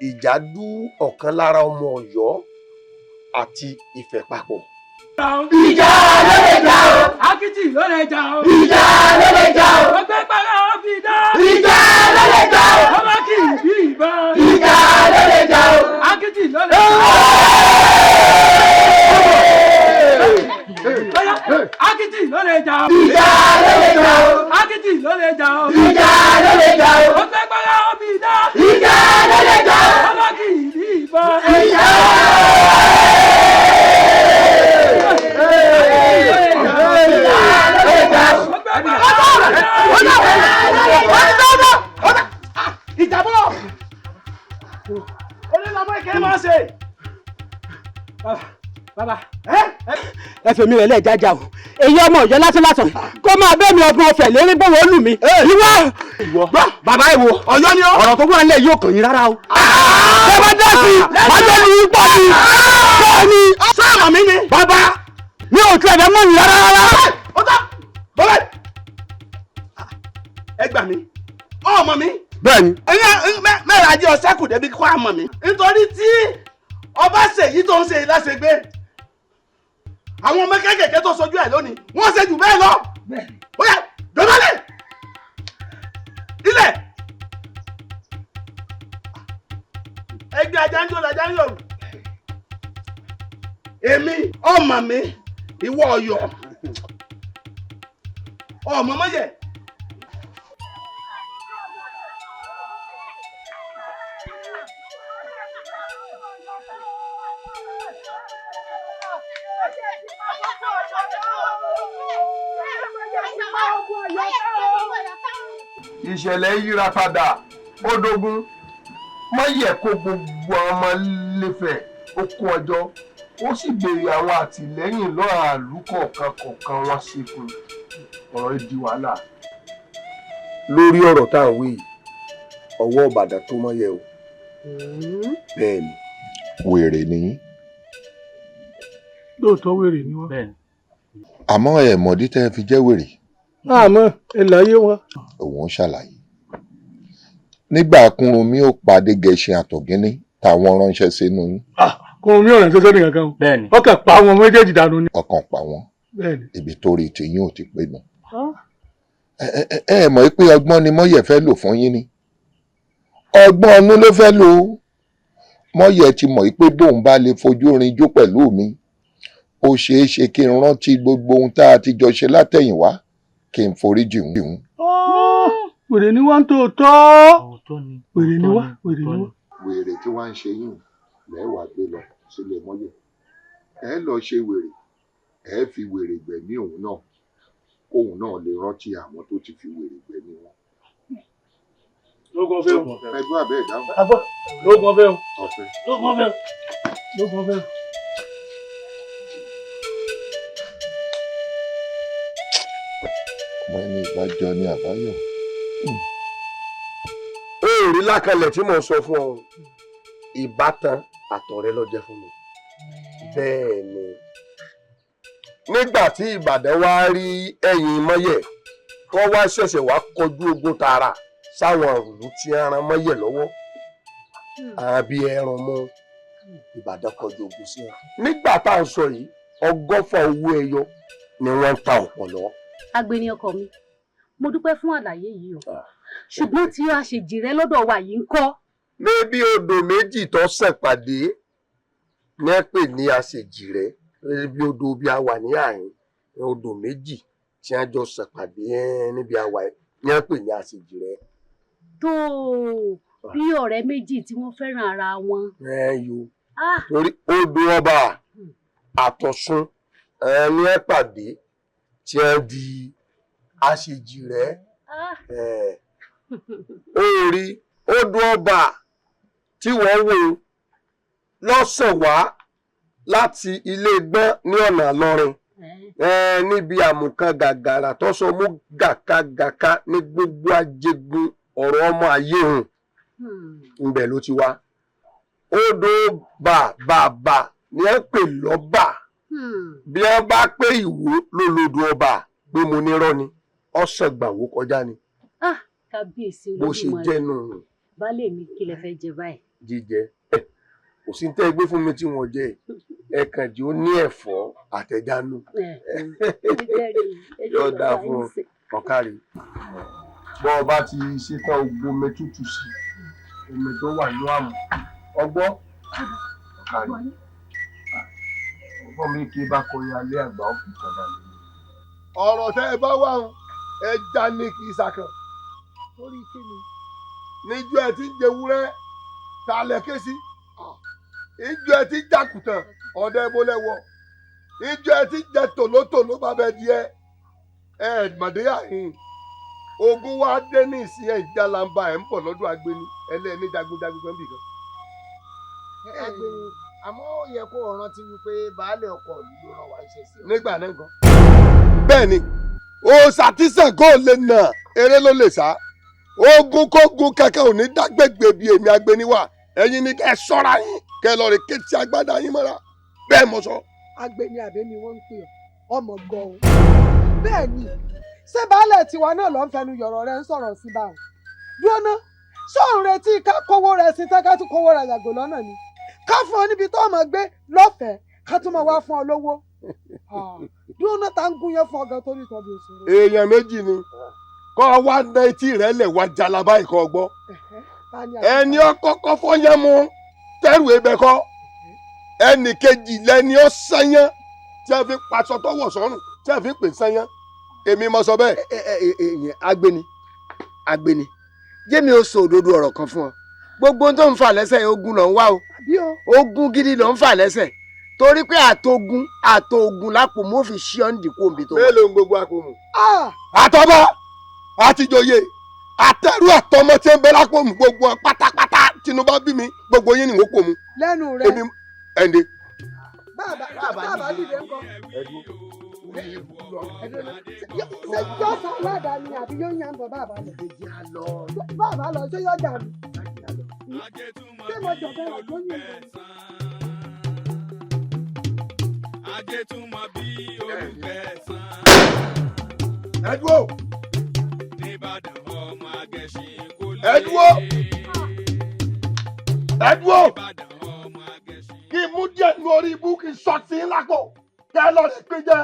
ìjà dú ọ̀kan lára ọmọ Ọ̀yọ́ àti Ifẹ̀ papọ̀. Ìjà ló lè jà o. Akitì ló lè jà o. Ìjà ló lè jà o. Ọgbẹ́ pàrọ̀ fi dá. Ìjà ló lè jà o. Ọmọ kì í bí ìbọn. Ìjà ló lè jà o. Akitì ló lè jà o. Akitì ló lè jà o. Ìjà ló lè jà o. Akitì ló lè jà o. Ìjà ló lè jà o. Ó fẹ́ gbọ́dọ̀ omi dá. Ìjà ló lè jà o. Ọlọ́kì ní ìbọn. Ìjà. Ìjàbọ̀ onílàmọ́ ìkéré máa ń ṣe. Bàbá, ẹ fèmí rẹ̀ lẹ́ẹ̀jájà o. Èyí ọmọ Ọ̀yọ́ lásán lásán kó máa bẹ́ẹ̀ mi ọgbọ́n ọ̀fẹ́ lérí bọ́wọ́ lù mí. Ìwọ bàbá ìwọ Ọ̀yọ́ ni ó. Ọ̀rọ̀ tó wà nílẹ̀ yóò kàn yín rárá o. Ṣé bá dá sí i? Má jẹ́ lu ipò mi. Bẹ́ẹ̀ ni. Sáàmà mi ni. Bàbá, mi ò tilẹ̀ fẹ́ mọ̀ yín rárá rárá. Ó tán bọ́lá, ẹ gbà mí, ọmọ mi. Bẹ́ẹ̀ni. Mẹ́rin ajé ọ̀sẹ̀ kù débi kó àmọ̀ mi. Nítorí tí ọba ṣèyí tó ń ṣe láṣegbé, àwọn ọmọ kéékèèké tó sojú ẹ̀ lónìí wọ́n ṣe jù bẹ́ẹ̀ lọ. Ó yá, dọ̀bálẹ̀ ilẹ̀. Ẹgbẹ́ ajá ń jó lajá ń yọ̀rù. Èmi ọmọ mi, ìwọ Ọ̀yọ́ ọmọ mọ́yẹ̀. Ìṣẹ̀lẹ̀ yíra padà, ó dógún mọ́yẹ̀ kó gbogbo ọmọ lẹ́fẹ̀ẹ́, ó kó ọjọ́, ó sì béèrè àwọn àtìlẹ́yìn lọ́rọ̀ àlù kọ̀ọ̀kan kọ̀ọ̀kan wọn sí fún un. Ọ̀rọ̀ yìí di wàhálà. Lórí ọ̀rọ̀ tá à ń wí yìí, ọwọ́ Ìbàdàn tó mọ́yẹ̀ o. Bẹ́ẹ̀ ni. Wèrè nìyí. Lóòótọ́, wèrè ni wọ́n. Àmọ́ ẹ mọ̀dí tẹ́ ẹ fi jẹ́ wèrè. Àmọ́ ẹ láyé wa. Òun ṣàlàyé nígbà Kúrúnmí ó pàdé Gẹṣin àtọ̀gínní táwọn ránṣẹ́ sínú yín. Kúrúnmí ò ránṣẹ́ sẹ́ni kankan o. Ọkàn pa àwọn méjèèjì dànù ni. Ọkàn pa wọ́n. Bẹ́ẹ̀ni. Ibi tó rí tiyín ò ti pé nù. Ẹ mọ̀ pé ọgbọ́n ni Mọ́yẹ̀ fẹ́ lò fún yín ni, ọgbọ́n ọnú ló fẹ́ lò ó. Mọ́yẹ̀ ti mọ̀ pé bóun bá lè fojú rinjú pẹ̀lú mi, ó ṣeé ṣe kí n rántí gbogbo ohun tá a ti jọ ṣe látẹ̀yìnwá, kí n foríjì òun. Wèrè ni wá ń tó tọ́. Wèrè ni wá, wèrè ni wá. Wèrè tí wàá ń ṣe yín lẹ́wàá gbé lọ sílé Mọ́yẹ̀, ẹ lọ ṣe wèrè, ẹ fi wèrè gbẹ̀mí òun náà, kóun náà lè rántí àwọn tó ti fi wèrè gbẹ̀mí wọn. Lóògùn ọ̀fẹ́ o. Ẹgbẹ́ àbẹ́ ìdáhùn. Lóògùn ọ̀fẹ́ o. Ọ̀fẹ́. Lóògùn ọ̀fẹ́ o. Lóògùn ọ̀fẹ́ o. Ọmọ ẹni ìbájọ ni àbáyọ. Ó rí lákàlẹ̀ tí mò ń sọ fún ọ, ìbátan àtọ̀rẹ́ ló jẹ́ fún mi. Bẹ́ẹ̀ ni, nígbà tí Ìbàdàn wá rí ẹ̀yìn mọ́yẹ̀ tó wá ṣẹ̀ṣẹ̀ wá kọjú ogun tààrà sáwọn ìlú tí ń ran mọ́yẹ̀ lọ́wọ́, àbí ẹran mọ́ Ìbàdàn kọjú ogun sí wọn. Nígbà tá à ń sọ yìí, 120 owó ẹyọ ni wọ́n ń ta ọ̀pọ̀lọ́. Agbeni ọkọ mi, mo dúpẹ́ fún àlàyé yìí o, ṣùgbọ́n tí a ṣe jìrẹ́ lọ́dọ̀ wa yìí ń kọ́. Níbi odò méjì tó ṣàn pàdé ní ẹ pè ní àṣejìrẹ́, níbi odò bí a wà ní àyín, odò méjì tí a jọ ṣàn pàdé níbi a wà ní ẹ pè ní àṣejìrẹ́. Tó bí ọ̀rẹ́ méjì tí wọ́n fẹ́ràn ara wọn. Ẹ yo, torí odò ọba àtọ̀sùn ní ẹ pàdé tí a di àṣejìrẹ́. Ó rí odò ọba tí wọ́n wò lọ́sàn wá láti ilé gbọ́n ní ọ̀nà Ìlọrin, níbi àmùkan gàgàrà tó sọ mú gàkagàka ní gbogbo ajégun ọ̀rọ̀ ọmọ ayé hùn, ńbẹ̀ ló ti wá. Odò bàbàbà ni ẹ pè lọ́bà, bí wọ́n bá pé Ìwó ló lodò ọba, pé mo nírọ́ ni, ọ̀sán gbàwó kọjá ni. Kábíyèsí. Bó ṣe jẹ́ nù. Baálé mi, kí lẹ fẹ́ jẹ báyìí? Jíjẹ kò sí tẹ́ ẹ gbé fún mi tí wọ́n jẹ, ẹ kàn jẹ́ ó ní ẹ̀fọ́ àtẹ̀jánú. Yóò dáa fún ọ̀kárì. Bọ́ ọ bá ti ṣetán, omi tútù sí omi tó wà ní àmù ọgbọ́ ọ̀kárì. Ọmọ mi kì í bá kọrin alẹ́ àgbà ó fi padà lé. Ọ̀rọ̀ tẹ́ ẹ bá wà ń ẹja ní kì í sàkàn. Torí kí ni? Níjọ́ ẹ ti ń jẹ wúrẹ́ ta lẹ ké sí. Ìjọ ẹ ti ń jàkùtàn ọ̀dẹ ìbólẹ́wọ̀. Ìjọ ẹ ti ń jẹ tòlótòló bàbá díẹ̀ ẹ mọ̀déyà yìí. Ogun wa dé ní ìsìn ẹ̀ ìjàlamba ẹ̀ ń bọ̀ lọ́dún agbeni ẹlẹ́ni jagunjagun kan bì kan. Agbeni, àmọ́ ó yẹ kó o rántí wípé baálé ọkọ̀ ìlú ló rán wa iṣẹ́ sí ọ. Nígbà náà gan. Bẹ́ẹ̀ni, òòṣà tí Ṣàngó lè nà eré ló lè sá. Ogun kógun kẹ̀kẹ́ ò ní dágbègbè bíi èmi agbeni wà. Ẹ̀yin ni kẹ́ ẹ ṣọ́ra yín kẹ́ ẹ lọ rè ké tí agbádá yín mọ́ra. Bẹ́ẹ̀ mo sọ. Agbeni àbẹ́mi wọ́n ń pè ọ́ ọmọ gan o. Bẹ́ẹ̀ ni, ṣé baálẹ̀ tiwa náà ló ń fẹnu yọ̀rọ̀ rẹ ń sọ̀rọ̀ sí báwọn? Dúró ná, ṣé òun retí ká kówó rẹ sí tán ká tún kówó rẹ yàgò lọ́nà ni? Ká fún ọ níbi tó o máa gbé lọ́fẹ̀ẹ́ ká tún máa wá fún ọ lówó. Dúró ná, tá ń gún yẹn fún ọ gan torí ìtọ́jú òṣèré. Èèyàn méjì ni kọ́ wá ná etí rẹ̀ lẹ̀ wá jalaba ìkọ́ gbọ́. Ẹni ọkọ́kọ́ fọ́yán mu tẹ́rù ebẹ̀ kọ́. Ẹnì kejì lẹni ó sányán tí a fi paṣọ tọwọ́ sọ́rùn tí a fi pè sányán. Èmi mo sọ bẹ́ẹ̀. Ẹ agbeni, agbeni, jẹ́mi ó sọ òdodo ọ̀rọ̀ kan fún ọ. Gbogbo ohun tó ń fà lẹ́sẹ̀ ogun ló ń wá o. Ogun gidi ló ń fà lẹ́sẹ̀ torí pé àtogun àtogun lápò mo fi ṣí ọ́ nídìí kó omi tó wà. Mélòó ń gbogbo àpò mu. Àtọ́bá àtijọ́yè àtẹrù àtọmọ tí ń bẹ lápò mu gbogbo wọn pátápátá Tinubu bí mi gbogbo yín ni wọ́n pò mu. Lẹ́nu rẹ. Èmi ẹ̀ǹdẹ̀. Bàbá dìde ńkọ́. Ṣé yóò sọ aládàá ni àbí yóò yàn bọ̀ bàbá lọ? Bàbá lọ ṣé yóò jà mí? Ṣé mo jọ̀ bẹ́ẹ̀ lọ yóò yàn bọ̀? Ajé tún mọ bí olùgbẹ̀san. Ẹ dúró. Nìbàdàn ọmọ Agẹṣin kò lè. Ẹ dúró. Ẹ dúró. Kí n mú díẹ̀ nu orí ibú kí n sọ sí lápò kẹ́ ẹ lọ rè pé jẹ́.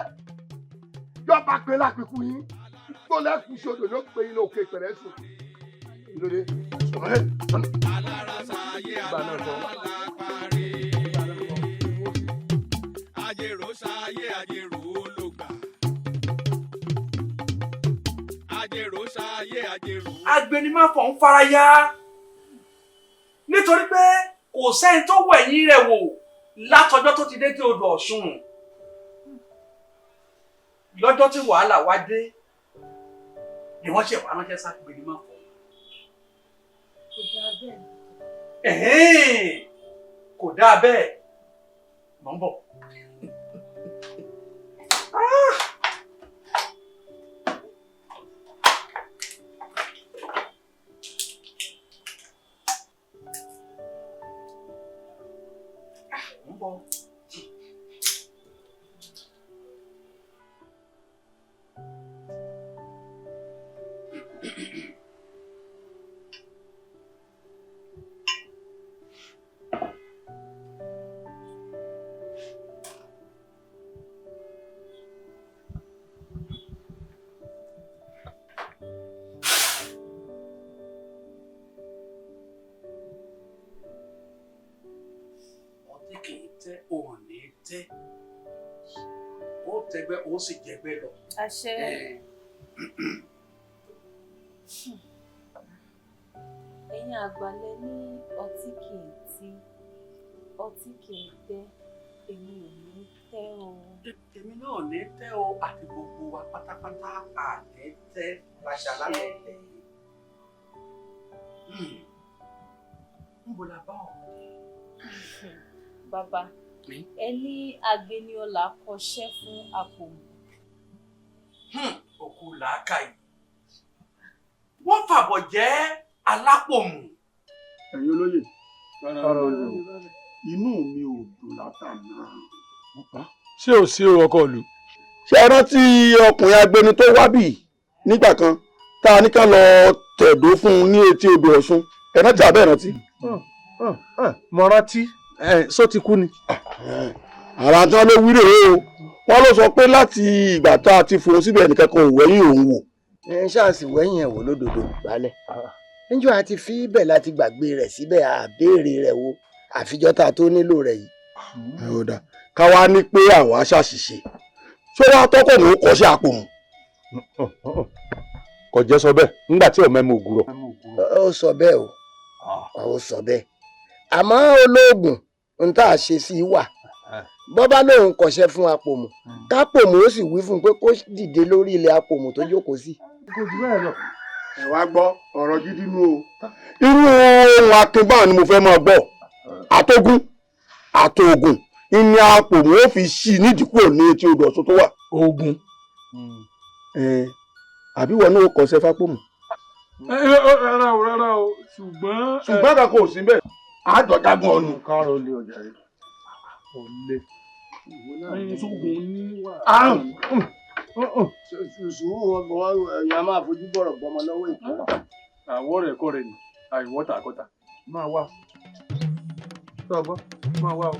Yọba pé lápẹ̀kù yín. Kó lẹ́kùn sódò ló pé yín lókè pẹ̀lẹ́ sùn. Lóde. Alára sáyé alára lápárí. Ajérò sáyé ajérò ló gbà. Ajérò sáyé ajérò. Agbenimáfọ̀ ń faraya nítorí pé kò sẹ́ni tó wẹ̀yìn rẹ̀ wò látọjọ́ tó ti dé tí odò Ọ̀ṣun. Lọ́jọ́ tí wàhálà wá dé ni wọ́n ṣe wá ránṣẹ́ ságbenimáfọ̀. Kò dáa bẹ́ẹ̀. Ẹ̀hẹ́n, kò dáa bẹ́ẹ̀. Mò ń bọ̀. Mò ń bọ̀. Ọtí kì í tẹ́, òun ní tẹ́. Ó tẹgbẹ́, ó sì jẹgbẹ́ lọ. Àṣẹ. Ẹ̀yin àgbàlẹ̀ ní ọtí kì í tí, ọtí kì í tẹ́, èmi ò ní tẹ́ o. Èmi náà ní tẹ́ o, àti gbogbo wa pátápátá àní tẹ́ láṣà lálẹ́ ilẹ̀ yìí. Níbo la bá ọ̀rọ̀ dé? Bàbá, ẹ ní Agbeniọlá kọṣẹ́ fún Àpòmù. Òkú làákàyè. Wọ́n fàbọ̀ jẹ́ Alápòmù. Ẹ̀yin olóyè, inú mi ò dùn látàná. Ṣé ò sí ọkọ ìlú? Ṣé ẹ rántí ọkùnrin agbeni tó wá bì nígbà kan tá a ní ká lọ tẹ̀dó fún un ní etí odò Ọ̀ṣun? Ẹ rántí àbẹ́ rántí? Mo rántí. Só ti kú ni. Ara tí wọ́n ló wí rèé o. Wọ́n ló sọ pé láti ìgbà tá a ti fohùn síbẹ̀ nìkan kan ò wẹ́yìn òun wò. Ẹ ṣáàṣì wẹ́yìn ẹ̀ wò lódodo balẹ̀. Níjọ́ a ti fi ibẹ̀ láti gbàgbé rẹ̀ síbẹ̀, a béèrè rẹ̀ wo àfijọ́ tá a tó nílò rẹ̀ yìí. Ẹ ò dà. Ká wá ní pé àwọn aṣàṣìṣe ṣé wàá tọ́kọ̀ mú kọ́ṣẹ́ àpòmù. Kò jẹ́ sọ bẹ́ẹ̀ nígbà tí ọmọ ẹ mọ ògùrọ̀. Ó sọ bẹ́ẹ̀ o, ó sọ bẹ́ẹ̀, àmọ́ olóògùn ń tà ṣe sí i wà. Bọ́ bá lóun kọ̀ṣẹ́ fún apòmù, kápòmù ó sì wí fún un pé kó dìde lórí ilẹ̀ apòmù tó jókòó sí. Kò jù bẹ́ẹ̀ lọ. Ẹ wá gbọ́ ọ̀rọ̀ gidi nú o. Irú ohun akínbá ni mo fẹ́ máa gbọ́. Àtogún àtògùn ìní apòmù ó fi ṣí nídìí kúrò ní etí odò Ọ̀ṣun tó wà. Ogun àbí wọn náà kọ̀ṣẹ́ fápòmù. Rárá o, rárá o, ṣùgbọ́n. Ṣùgbọ́n kankan ò sí bẹ́ẹ̀, àjọ jagun ọ̀nù. Kárọ̀ lé ọjà rẹ̀ ọ̀lẹ sógun ní wà. Sùúrù ọgbọ̀n ẹ̀yàn máa fojú bọ̀rọ̀ gbọmọ lọ́wọ́ ètò. Àwọ̀ rẹ̀ kọ́ rẹ̀ ni àìwọ́ tàkọ́tà máa wà sọ́gbọ́n máa wà o.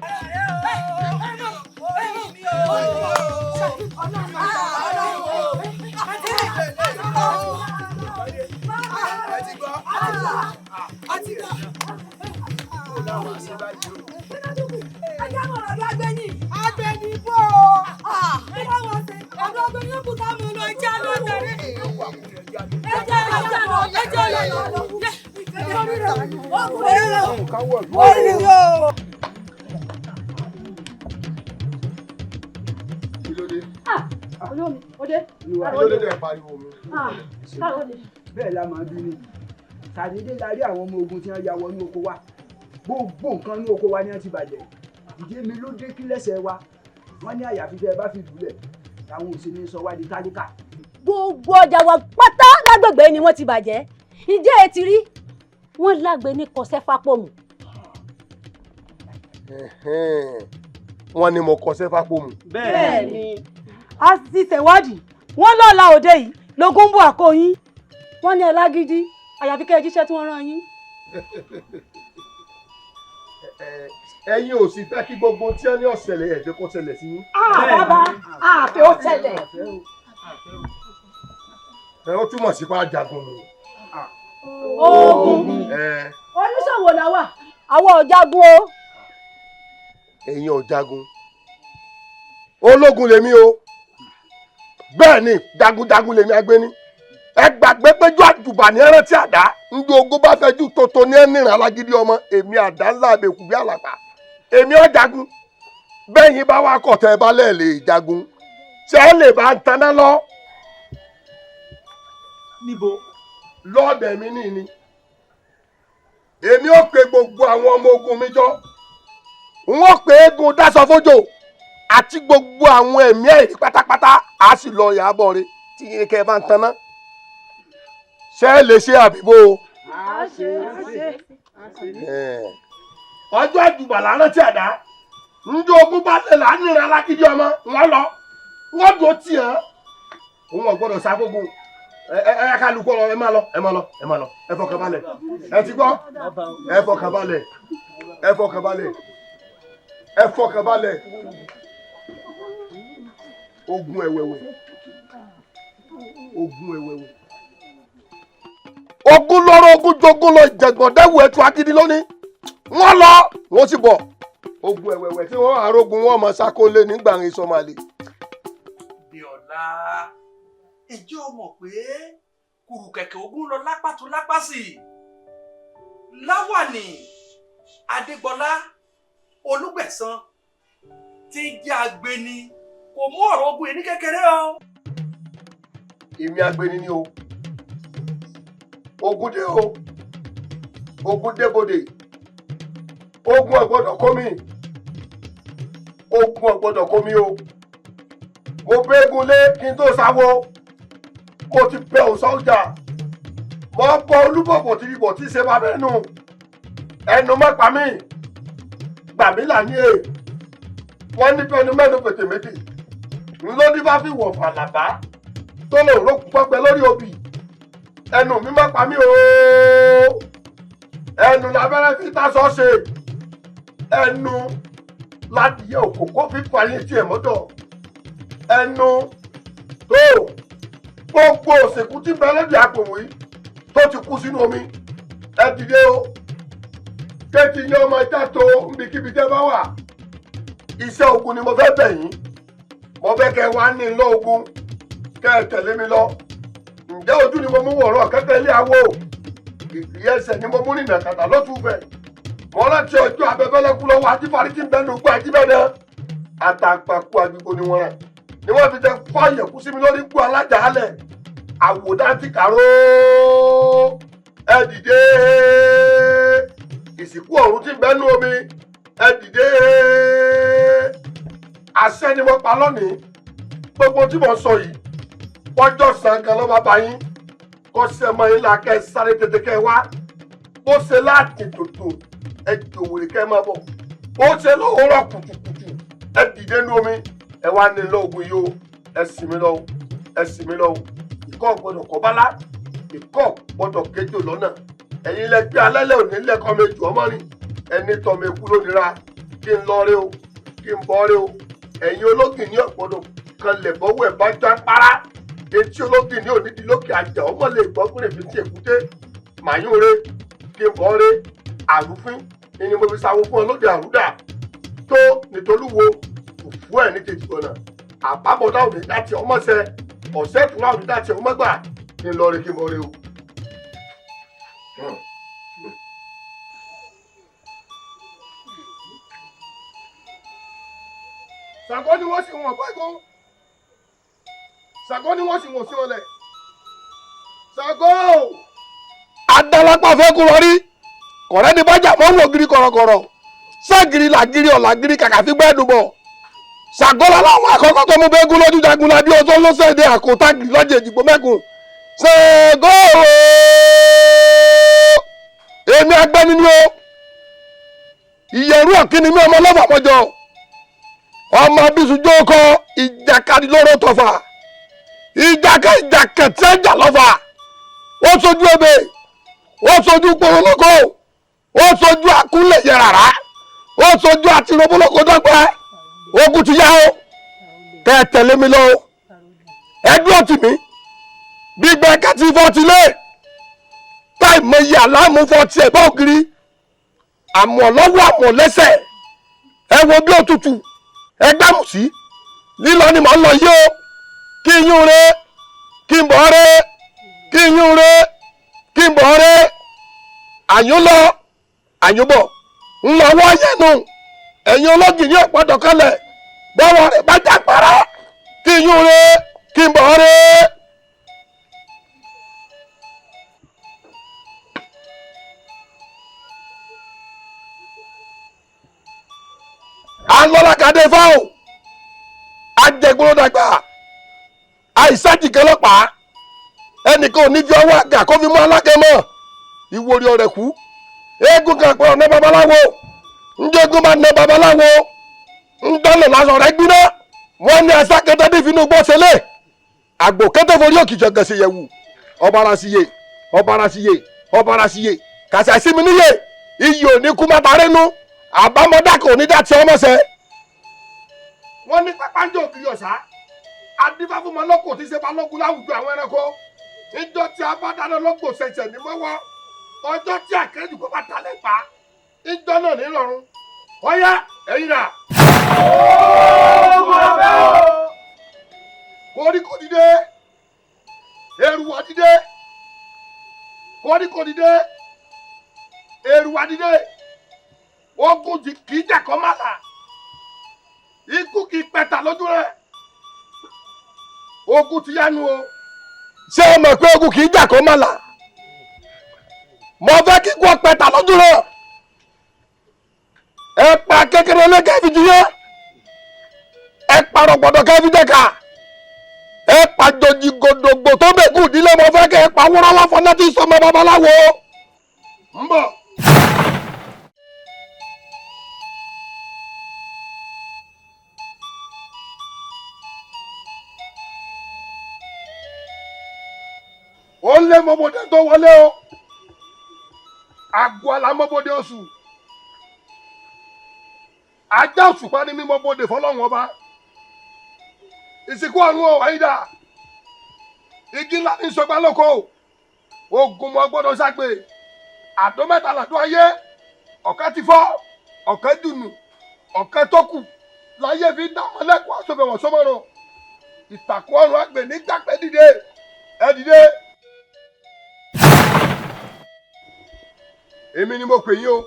Bẹ́ẹ̀ la máa bí ni sàdédé la rí àwọn ọmọ ogun tí wọ́n ya wọnú oko wa, gbogbo nǹkan ní oko wa ni wọ́n ti bàjẹ́. Ìdí mi ló dé kí lẹ́sẹ̀ wa wọ́n ní àyàfi tẹ́ ẹ bá fi lùlẹ̀ làwọn ò sì ní sọ wá di tálíkà. Gbogbo ọjà wa pátá lágbègbè ni wọ́n ti bàjẹ́. Ǹjẹ́ ẹ ti rí wọ́n lágbe ní kọsẹ́ fápọ̀mù. Wọ́n ní mo kọsẹ́ fápọ̀mù. Bẹ́ẹ̀ni. A ti ṣèwádìí, wọ́n lọ́la òde yìí lógún bù àkóyín, wọ́n ní ẹ lágídí, àyàfi kẹ́ ẹ jíṣẹ́ tí wọ́n rán yín. Ẹ̀yin ò sì fẹ́ kí gbogbo tí wọ́n ní ọ̀sẹ̀lẹ̀ ẹ̀jẹ̀ kó ṣẹlẹ̀ sí yín. Bàbá àfẹ́ ó ṣẹlẹ̀. Ẹ ó túmọ̀ sí pé ajagun nù. Ogun oníṣòwò la wà, àwọn ò jagun o. Ẹ̀yin ò jagun, ológun lèmi o, bẹ́ẹ̀ ni jagunjagun lèmi agbéni. Ẹ gbàgbé péjú àjùbà ní ẹran tí àdá ndí ogun bá fẹjú tótó ní ẹnìrìn alágídí ọmọ èmi àdá ńlá àbẹ̀kù bí àlàpà èmi ò jagun. Bẹ́yìn bá wà kọ̀tẹ́ ẹ bá lẹ̀ lè jagun, ṣé ẹ lè bá ń taná lọ. Níbo? Lọ́ọ̀dẹ̀ mi ní ni èmi ò pe gbogbo àwọn ọmọ ogun mi jọ, n ó pe eégún Dásọfójò àti gbogbo àwọn ẹ̀mí ẹ̀rí pátápátá, á sì lọ yàbọ̀ rẹ tí yín kẹ́ ẹ bá ń taná. Ṣé ẹ lè ṣe àbíbó o? Ọjọ́ àjùbà là ń rántí àdá ndí ogun bá lè lánìrìn alágídí ọmọ wọn lọ wọn dùn ó tì hàn òun ò gbọ́dọ̀ sáfógun. Ẹ ẹ kálukú lọ, ẹ má lọ, ẹ má lọ, ẹ má lọ, ẹ fọkàn balẹ̀, ẹ ti gbọ́, ẹ fọkàn balẹ̀, ẹ fọkàn balẹ̀, ẹ fọkàn balẹ̀. Ogun ẹ̀wẹ̀wẹ̀, ogun ẹ̀wẹ̀wẹ̀, ogun lọ́rọ̀, ogun jogún lọ, ìjẹ̀gbọ̀n dẹ́wù ẹ̀tù akíndí lónìí wọ́n lọ wọ́n sì bọ̀. Ogun ẹ̀wẹ̀wẹ̀ tí wọ́n arógun wọn mọ̀ sákólé nígbà ń sọmalè. Bíọ́lá, ǹjẹ́ o mọ̀ pé kùrùkẹ̀kẹ̀ ogun lọ lápá tó lápá sí i? Láwàní Adégbọlá Olúgbẹ̀san tí ń jẹ́ agbeni kò mú ọ̀rọ̀ ogun yìí ní kékeré o. Èmi agbeni ni o, ogun dé o, ogun débodè, ogun ò gbọ́dọ̀ kó mi, ogun ò gbọ́dọ̀ kó mi o. Mo bẹ́gun lé kí n tó sáwó, mo ti bẹ òòṣà ọjà, mo bọ olúbọ̀bọ̀ tí ibọ̀ tí ṣe bá bẹ́ẹ̀ nù, ẹnu má pa mí, gbà mí là ní è. Wọ́n ní bẹ́ẹ̀ni mẹ́nu pètè méjì ńlọ́dí bá fi wọ̀ fàlàbá tó lò rókù pọ́pẹ́ lórí obì, ẹnu mi má pa mí ooo, ẹnu lábẹ́rẹ́ fi tasọ́ ṣe, ẹnu ládìyẹ òkòkò fi fàyè tiẹ̀ mọ́tọ̀, ẹnu tó gbogbo òsìnkú tí bẹ lóde àpòmù yìí tó ti kú sínú omi, ẹ dìde o, kéètì yẹn ọmọ ẹja tó níbikíbi tẹ́ bá wà, Iṣẹ́ ogun ni mo fẹ́ bẹ̀ yín. Mo fẹ́ kẹ́ wá ní lọ ogun, kẹ́ ẹ tẹ̀lé mi lọ. Ǹjẹ́ ojú ni mo mú wọ̀rọ̀ kẹ́kẹ́ ilé awo? Ìgbì ẹsẹ̀ ni mo mú nìnà kàtà lọ́tùfẹ̀. Mo rántí ọjọ́ abẹ́fẹ́lẹ́kú lọ́wọ́ ajífarí tí ń bẹnu gbọ́ ajíbẹ́dẹ́. Àtàpàkù àgbègbè ni wọ́n rà. Ni wọ́n fi jẹ fọ́ọ̀yẹ̀kú sí mi lórí kú alájà alẹ̀. Àwòdá ti kàró. Ẹ dìde. Ìsìnkú ọ̀run tí ń bẹnu omi. Ẹ dìde. Àṣẹ ni mo pa lónìí. Gbogbo tí mo sọ yìí, pọ́jọ́ sàn kan ló bá bá yín. Kó ṣe mọ́ yín la kẹ́ sáré tètè kẹ́ wá. Bó ṣe láti tòtò, ẹ jòwèrè kẹ́ máa bọ̀. Bó ṣe lówùúrọ̀ kùtùkùtù, ẹ dìde nú omi. Ẹ wá ní lọ́ọ̀gùn yìí o. Ẹ sì mí lọ́wọ́. Ẹ sì mí lọ́wọ́. Ìkọ́ gbọ́dọ̀ kọ́ bálá. Ìkọ́ gbọ́dọ̀ kéjò lọ́nà. Ẹ̀yin lẹ gbé alẹ́lẹ̀ òní lẹ́kọ́ mi jù ọmọ rìn. Ẹni tọ́ mi kú lónìí kí n lọ rí o, kí n bọ́ rí o. Ẹ̀yin ológin ní ọ̀gbọ́dọ̀ kan lẹ̀ bọ́wọ́ ẹ̀ bá já para. Etí ológin ní òdìdí lókè àjà ọmọ lè gbọ́ fún èmi tí èkúté. Màyún re, kí n bọ́ re, àrúfín ni mo fi sáwó fún ọ lóde àrúdà. Tó nítolúwo, òfú ẹ̀ ní kejì ọ̀nà. Àbámọ̀dá òní láti ọmọ sẹ, ọ̀sẹ̀ ìtura òní láti ọmọ gbà. Kí n lọ rí kí n bọ́ rí o. Ṣàngó ni wọ́n sì wọ̀n pẹ́gùn. Ṣàngó ni wọ́n sì wọ̀n sí ọlẹ̀. Ṣàngó! Adálápá fẹ́ kú rọrí. Kọ̀rẹ́ ni bájà mọ́ wò gírí kọ̀rọ̀kọ̀rọ̀. Ságìrì làgìrì ọ̀làgìrì kàkà fi gbẹ́dùn bọ̀. Ṣàngó láwọn àkọ́kọ́ tó mú bẹ́gún lójú jagun lábí ọjọ́ lọ́sẹ̀dẹ̀ àkótá lọ́jẹ̀ ìdìbò mẹ́kùn. Ṣàngó! Èmi agbẹ́ni ni o. Ìyẹ̀rú ọ̀kíni mi ọmọ ọlọ́fà mọ́jọ. Ọmọ bísújó kọ ìjàkadì lóró tọfà. Ìjàkà ìjàkà tí ẹ jà lọ́fà. Ó sojú ebè, ó sojú porolóko, ó sojú akúnlẹ̀ yẹrara, ó sojú àtirobólóko dọ́gba. Ogun ti yá o, kẹ́ ẹ tẹ̀lé mi lọ o. Ẹ dúró tì mí. Gbígbẹ́ kẹ́tì fọ́ ti lé. Táì mọ iye àlámú fọ́ tiẹ̀ bá ògiri. Àmọ̀ lọ́wọ́ àmọ̀ lẹ́sẹ̀. Ẹ wo bí òtútù. Ẹ gbámù sí. Lílọ ni mò ń lọ yìí o. Kí n yún re, kí n bọ̀ re, kí n yún re, kí n bọ̀ re. Àyún lọ, àyún bọ̀. Ń lọ wọ́ yẹnu. Ẹ̀yin ológìní ọ̀pọ̀dọ̀ kalẹ̀. Bọ́wọ́ rẹ̀ bá já para. Kí n yún re, kí n bọ̀ re. Alọ́lákadé fáwọn ajẹgbọ́dàgbà àìsàjìkẹ́ lọ́pàá ẹnìkan ò ní fi ọwọ́ àgà kó fi mú alágẹmọ ìwòrì ọ̀rẹ́ kú eégún kan pé ọ̀nà babaláwo ńjẹ́gún bá ná babaláwo ńdọ́nà lásán rẹ̀ gbiná wọ́n ní ẹ̀sà kẹtẹ́ bí finú gbọ́ ṣẹlẹ̀ àgbò kẹtẹ́ forí òkìjọ gẹ̀ẹ́sì yẹ̀wù ọ̀bàrà sí yè ọ̀bàrà sí yè ọ̀bàrà sí yè kàṣà sí mi níyè iyì ò ní kú má parẹ́ nu àbámọ́dá kò ní dá tí ọmọ sẹ. Wọ́n ní pápánjọ òkìrì ọ̀sá adífáfúnmọ́lọ́kò tí ṣe balógun láwùjọ àwọn ẹranko níjọ́ tí a bá dáná lọ́gbò ṣẹ̀ṣẹ̀ ní mọ́wọ́ ọjọ́ tí àkẹ́jù kó bá talẹ̀ pa níjọ́ náà nírọ̀rùn ọ̀yá ẹ̀yin rà. Koríko dìde, èrùwà dìde, koríko dìde, èrùwà dìde, ogun kì í jẹ̀kọ́ má là, ikú kì í pẹ̀tà lójú rẹ̀, ogun ti yánu o. Ṣé o mọ̀ pé ogun kì í jà kó má là? Mo fẹ́ kíkú ọ̀pẹ̀tà lójú rẹ̀. Ẹ pa kékeré lé kẹ́fì jiyẹ́, ẹ parọ̀ gbọ́dọ̀ kẹ́fì jẹ́ka, ẹ pa jòjì gòdògbò tó bẹ̀kú ìdílé mo fẹ́ kẹ́ ẹ pa wúrọ́lá fọlá tí sọmọ babaláwo. Ń bọ̀. Ó lé mọ́bodè tó wọlé o, àgọ́ alámọ́bodè oṣù, ajá òṣùpá ní mímọ́bodè fọlọ́run ọba, ìsìnkú ọ̀run o àyídà, igi ńlá ní sọgbà lóko, ogun mọ́ gbọ́dọ̀ ságbè, àdó mẹ́ta làdó ayé, ọ̀kan ti fọ́, ọ̀kan dùnù, ọ̀kan tó kù Láyé fi dá wọn lẹ́kọ̀ọ́ aṣọ́fẹ̀wọ̀n sọ́mọ́ràn. Ìtàkùn ọ̀run àgbẹ̀ ní gbàgbẹ́ dìde. Ẹ dìde. Èmi ni mo pè yín o.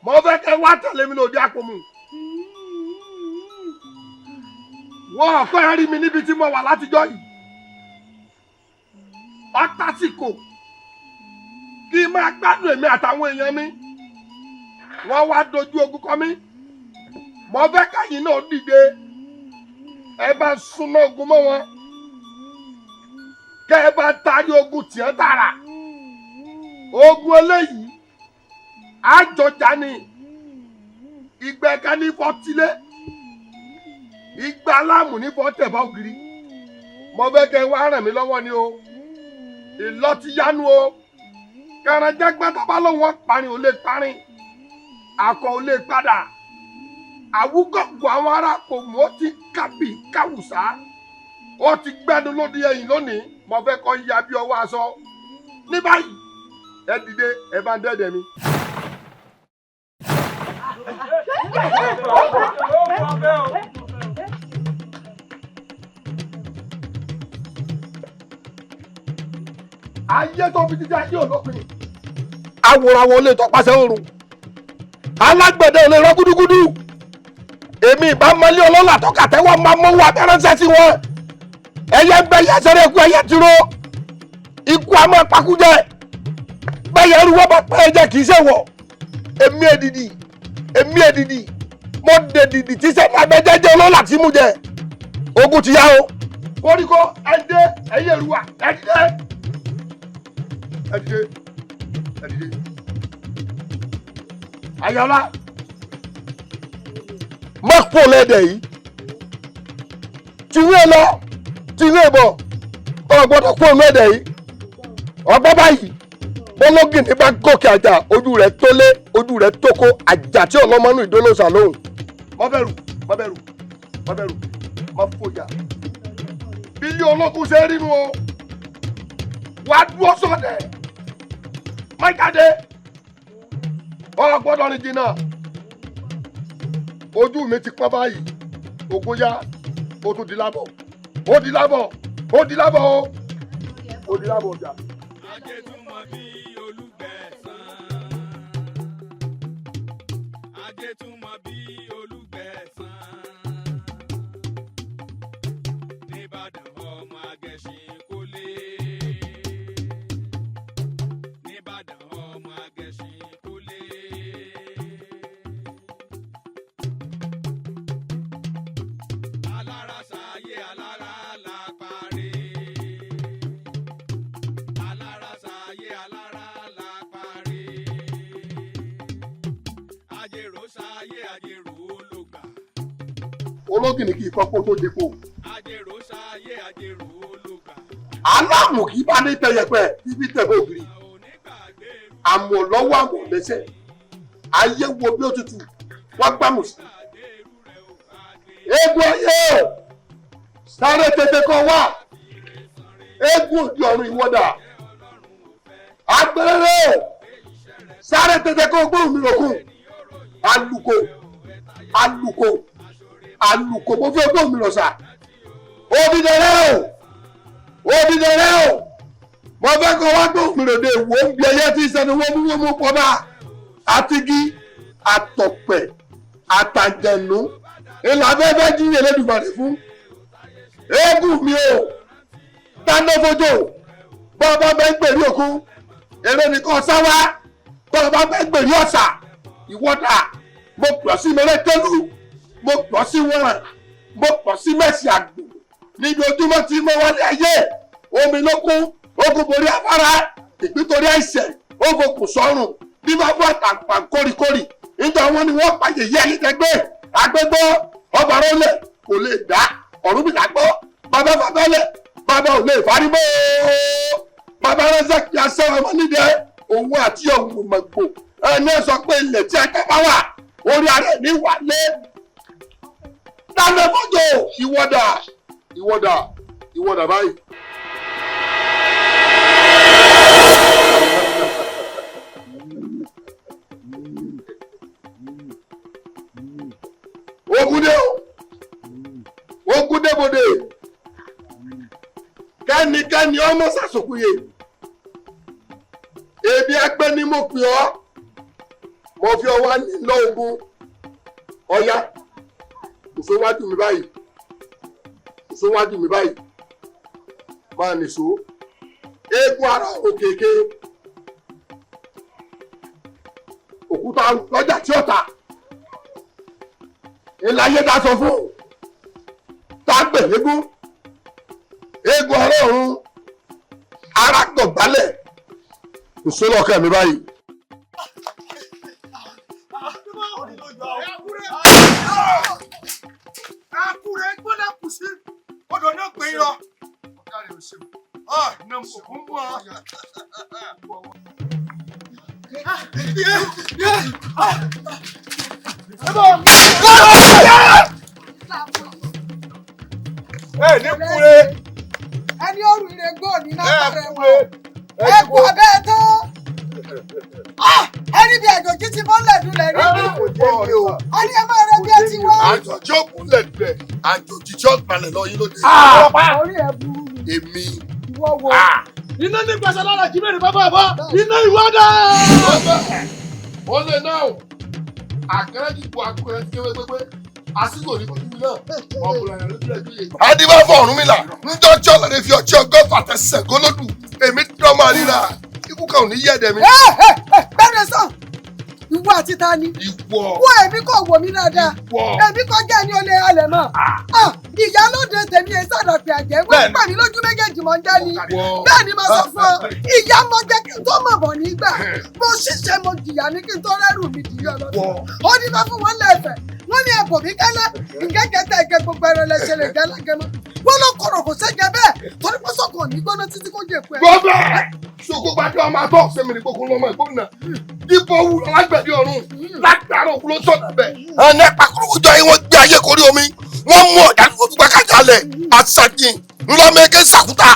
Mo fẹ́ kẹ́ wá tẹ̀lé mi lòdì Àpòmù. Wọ́n ọ̀pẹ́ rí mi níbi tí mo wà látijọ́ yìí. Pátásìkò kí n máa gbádùn èmi àtàwọn èèyàn mi. Wọ́n wá dojú ogun kọ mí. Mo fẹ́ káyìn náà dìde. Ẹ bá súná ogun mọ́ wọn. Kẹ́ ẹ bá tarí ogun tìẹ́ tààrà. Ogun eléyìí àjọjà ni. Ìgbẹ́ka ní fọ́tílé. Ìgbà aláàmù ní fọ́tẹ̀bá ògiri. Mo fẹ́ kẹ́ wá ràn mí lọ́wọ́ ni o. Ìlọ ti yánu o. Kẹrànjẹgbẹ́ tó bá lóun parin ò lè parin. Akọ ò lè padà. Àwúgọ̀gọ̀ àwọn ará Àpòmù ó ti kábì káwùsá. Ó ti gbẹ́nu lóde ẹ̀yìn lónìí. Mo fẹ́ kọ́ ya bí ọwọ́ aṣọ. Ní báyìí, ẹ dìde, ẹ bá ń dẹ́dẹ̀ mi. Ayé tó fi títí ayé òlópin. Awòràwọ̀ lè tọpasẹ̀ oòrùn. Alágbẹ̀dẹ ò lè rọ gúdúgúdú. Èmi ìbá mọ́lé ọlọ́lá tó kàtẹ́wọ́ máa mọ́wọ́ abẹ́ránṣẹ́ sí wọn. Ẹyẹ ń bẹ yẹ sẹ́rẹ́ ikú ẹyẹ tiro. Ikú a máa pakújẹ. Bẹ́yẹ irú wọn bá pẹ́ ẹjẹ kì í ṣe wọ̀. Èmi èdìdì, èmi èdìdì, mo dèdìdì tí sẹ́ni abẹ́jẹ́jẹ́ ọlọ́lá tí mú jẹ. Ogun ti yá o. Koríko ẹ dé ẹyẹ ìrúwà ẹ dìde. Ẹ dìde, ẹ dìde. Ayọ̀lá, má kú lẹ́dẹ̀ yìí. Tìwé lọ, tìwé bọ̀, o gbọ́dọ̀ kú lẹ́dẹ̀ yìí. Ọgbọ́n báyìí, bọ́lọ́gìnì bá gòkè àjà, ojú rẹ̀ tó lé, ojú rẹ̀ tó kó, àjà tí ọlọ́mọnú ìdólóṣà lóhùn. Má bẹ̀rù, má bẹ̀rù, má bẹ̀rù, má fòyà. Bí ilé ológun ṣe rí nu o, wàá dúró sọ̀dẹ̀, má jáde. Ọ gbọ́dọ̀ rìn jìnnà. Ojú mi ti pọ́n báyìí. Ogun yá, ó tún di lábọ̀. Ó di lábọ̀, ó di lábọ̀ o. Ó di lábọ̀ ọjà. Ajétúmọ̀ bí Olúgbẹ̀san. Ajétúmọ̀ bí Olúgbẹ̀san. Nìbàdàn ọmọ Agẹṣin kólé. Nìbàdàn ọmọ Agẹṣin kólé. Alára sáyé alára la parí. Alára sáyé alára la parí. Ajérò sáyé ajérò ló gbà. Ológìnní kì í kọ́kọ́ tó depo. Ajérò sáyé ajérò ló gbà. Aláàmù kì í bá ní tẹyẹpẹ bíbí tẹ̀bọ̀ ògiri. Àmọ̀ lọ́wọ́ àmọ̀ lẹ́sẹ̀. Ayé wo bí ó tutù, wọ́n gbàmù sí. Eégún ayé o, sáré tètè kan wá. Eégún òdi ọ̀run ìwọ́dà. Agbẹ́rẹ́rẹ́ o, sáré tètè kan gbóhùn mi lòkun. Alùkò, alùkò, alùkò mo fi gbóhùn mi lọ sà. Obìnrin o, obìnrin o, mo fẹ́ kọ́ wá gbóhùn mi lòdì èwo ń bí ẹyẹ tí sẹni wọ́múwọ́mú pọ̀ bá. Àtigi, àtọ̀pẹ̀, àtàjẹ̀nú ìlà afẹ́fẹ́ jíyìn Elédùmarè fún. Eégún mi o, dáná fojo, bọ́ọ̀bá bẹ́ ń gbèrí òkun, èrè nìkan sáwá, bọ́ọ̀bá bẹ́ ń gbèrí ọ̀sà, ìwọ́dà, mo pọ̀ sí mẹ́rẹ́tẹ́lú, mo pọ̀ sí wọ́ràn, mo pọ̀ sí mẹ́sì àgbò, níbi ojúmọ́ tí mo wọlé ayé, omi ló kún, ogun borí afárá, ìpín torí àìsẹ̀, ó fokùn sọ́rùn, bí bá bọ́ àtàǹpà kórìkórì, nígbà wọn ni wọ́n pa yèyé ayédègbè, agbégbọ́, ọba rọlẹ̀ kò lè dá, Ọ̀rúnmìlà gbọ́, bàbá fàbẹ́lẹ̀, bàbá ò lè farímọ́ ooo. Bàbá ránṣẹ́ kí a sẹ́wọ̀n ọmọ nídìí òun àti òun mọ̀gbò. Ẹni ẹ sọ pé ilẹ̀ tí a bá wà, orí ara ẹ̀ ní wálé. Dáná fọ́jọ́ ìwọ́dà, ìwọ́dà, ìwọ́dà báyìí. Ogun débòde. Kẹ́nikẹ́ni ọmọ sàṣòkúyè. Ebi ẹgbẹ́ ni mo pè ọ́. Mo fi ọwọ́ nílò ogun. Ọya, ìṣòwájú mi báyìí. Ìṣòwájú mi báyìí. Máa nìṣó. Eégún ara òkèké. Òkúta lọ́jà tí ó ta. Ìláyé dá sọ fún. Tá a gbè légún. Eégún ara ọ̀run. Ara gbọ̀gbálẹ̀. Ìṣòlọ́kẹ́ mi báyìí. Akure gbọ́dọ̀ kù sí odò náà pé irọ́. Ọ̀nà òkú mú ọ. Ẹ ní kúre. Ẹni òrù ire gbọ́ ní náà rẹ̀ wọ̀. Ẹ kú abẹ́ tán. Ẹni bí àjòjì ti bọ́lẹ̀ dulẹ̀ rí bí. Ẹni ẹ máa rẹ bí ẹ ti wá. Àjòjì ó kúnlẹ̀ dulẹ̀, àjòjì tí ó gbalẹ̀ lọ yín lóde. Orí ẹ burú ni. Èmi. Ìwọ wo? Iná ní gbàsá lára jíbèrè bàbá bá. Iná ìwádà. Ó lè náà o. Àkàrà kíkọ akọrẹ ti kéwé pépé. Àsìkò ní kò tóbi náà. Ọkùnrin àyàn ló tilẹ̀ jóye. Adébá fọ Ọ̀rúnmìlà. Njọ́ tí ọ̀làdé fi ọtí ọgọ́fà tẹsẹ̀ gólódù. Èmi dán máa ríra. Ikú kan ò ní yẹ̀dẹ̀ mi. Bẹ́ẹ̀ni sàn, ìwọ àti ta ni? Ìwọ. Wọ èmi kò wò mí dáadáa. Èmi kò jẹ́ ní olè alẹ̀ mọ́. Ìyálóde tèmi ẹ̀ sàdàpẹ̀ àjẹ́. Wọ́n pè mí lójú méjèèjì mọ̀ ń jẹ́ ni. Bẹ́ẹ̀ ni mo sọ fún ọ. Ìyá mo jẹ́ kí n tó mọ̀ bọ̀ nígbà. Mo ṣiṣẹ́ mo jìyà ní kí n tó rẹ́rù mi dìrí ọlọ́dún. Ó ní bá fún wọn lẹ́ẹ̀fẹ̀. Wọ́n ní ẹ̀bùn mi kẹ́lẹ́. Ǹgẹ́gẹ́ta ìgẹ́ gbogbo ẹran lẹ́sẹ̀ lè jẹ́ lágẹmọ́. Wọ́n lọ kọ̀rọ̀ kò sẹ́jẹ bẹ́ẹ̀. Torí pé sọ̀kàn ní gbóná títí kó jẹ pẹ́. Gbọ́dọ̀ soko gbadé ọmọ àtọ́ sẹ́mi ní gbogbo ọmọ ìgbóná. Ibo wù alágbẹ̀dẹ ọ̀run látara òkú ló sọ̀tà bẹ́ẹ̀. Ẹnẹ pàkúrúkújọ yìí wọ́n gbé ayé korí omi. Wọ́n mú ọ̀dà tó gbà kájà lẹ̀. Àṣàjìn ńlọmẹ́kẹ́ sàkúta.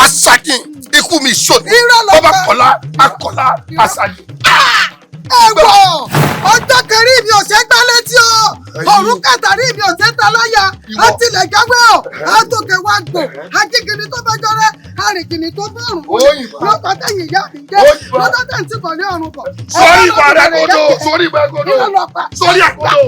Àṣàjìn ikú mi sọ̀ni. Bọ́bá kọ̀lá akọ̀lá àṣàjìn. Ẹ̀wọ̀ ọjọ́ kẹrin mi ò ṣe gbá létí o. Òrùn kàtàrí mi ò ṣe ta láyà. Àtìlẹ̀ jáwé o. Àtòkè wa gbò. Ajígini tó fẹ́ jọrẹ́. Arìngìnì tó fọ́rùn. Lọ́kọ̀ tẹ̀yìn ìyá mi jẹ́. Lọ́kọ̀ tẹ̀yìn tí kò ní ọ̀run bọ̀. Sórí ìbá rẹ̀ kodo. Sórí ìbá kodo. Sórí àkodo.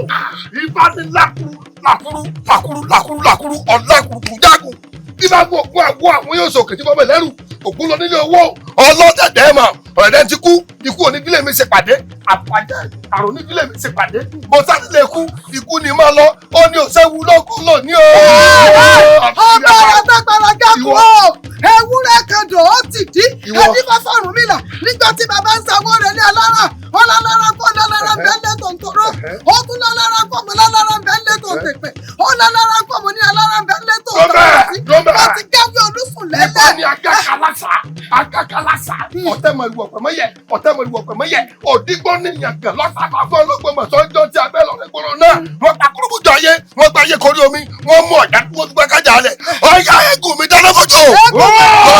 Ìbá ni lákúrú lákúrú lákúrú lákúrú lákúrú ọ̀làkúrú jágùn. Bí bá gbọ́ ògùn àgọ́ àwọn yóò sọ̀kè tí bọ́bẹ̀ lẹ́rù. Ògùn lọ nílé owó. Ọlọ́dẹ̀dẹ̀ mà. Ọ̀rẹ́dẹ̀ ti kú. Ikú onídílé mi ṣe pàdé. Àpàdé àrùn onídílé mi ṣe pàdé. Mo sáré kú. Ikú ni máa lọ. Ó ní òṣèwú lógún lò ní o. Ọba alágbára jákòó o. Ewúrẹ́ kan dò ó ti dí. Ẹni bá fọ̀rùn mi là. Nígbà tí bàbá ń sanwó rẹ̀ ní alára. Ó lálára kó lálára bẹ́ẹ̀ tó ń toró. Ó tún lálára kó mo lálára bẹ́ẹ̀ tó ń tèpè. Ó lálára kó mo ní alára bẹ́ẹ̀ tó ń tàbí. Ó ti jáwé olúfùn lẹ́lẹ̀. Ìbá ni agákalásà. Agákalásà. Ọ̀tẹ̀ mọ̀ ìwọ̀ pẹ̀mọ́ yẹ. Ọ̀tẹ̀ mọ̀ ìwọ̀ pẹ̀mọ́ yẹ. Òdìgbọ́n ní ìyàgàn lọ́sàkà fún ọlọ́gbọ̀n sọ́jọ́ tí abẹ́ lọ́rẹ́ gbọ́dọ̀ náà. Wọ́n pa kúrúkújọ ayé. Wọ́n gba ayé korí omi. Wọ́n mú ọ̀dà tí wọ́n gbé kájà lẹ̀. Ọ̀yá eégún mi dáná fọ́jọ́. Lọ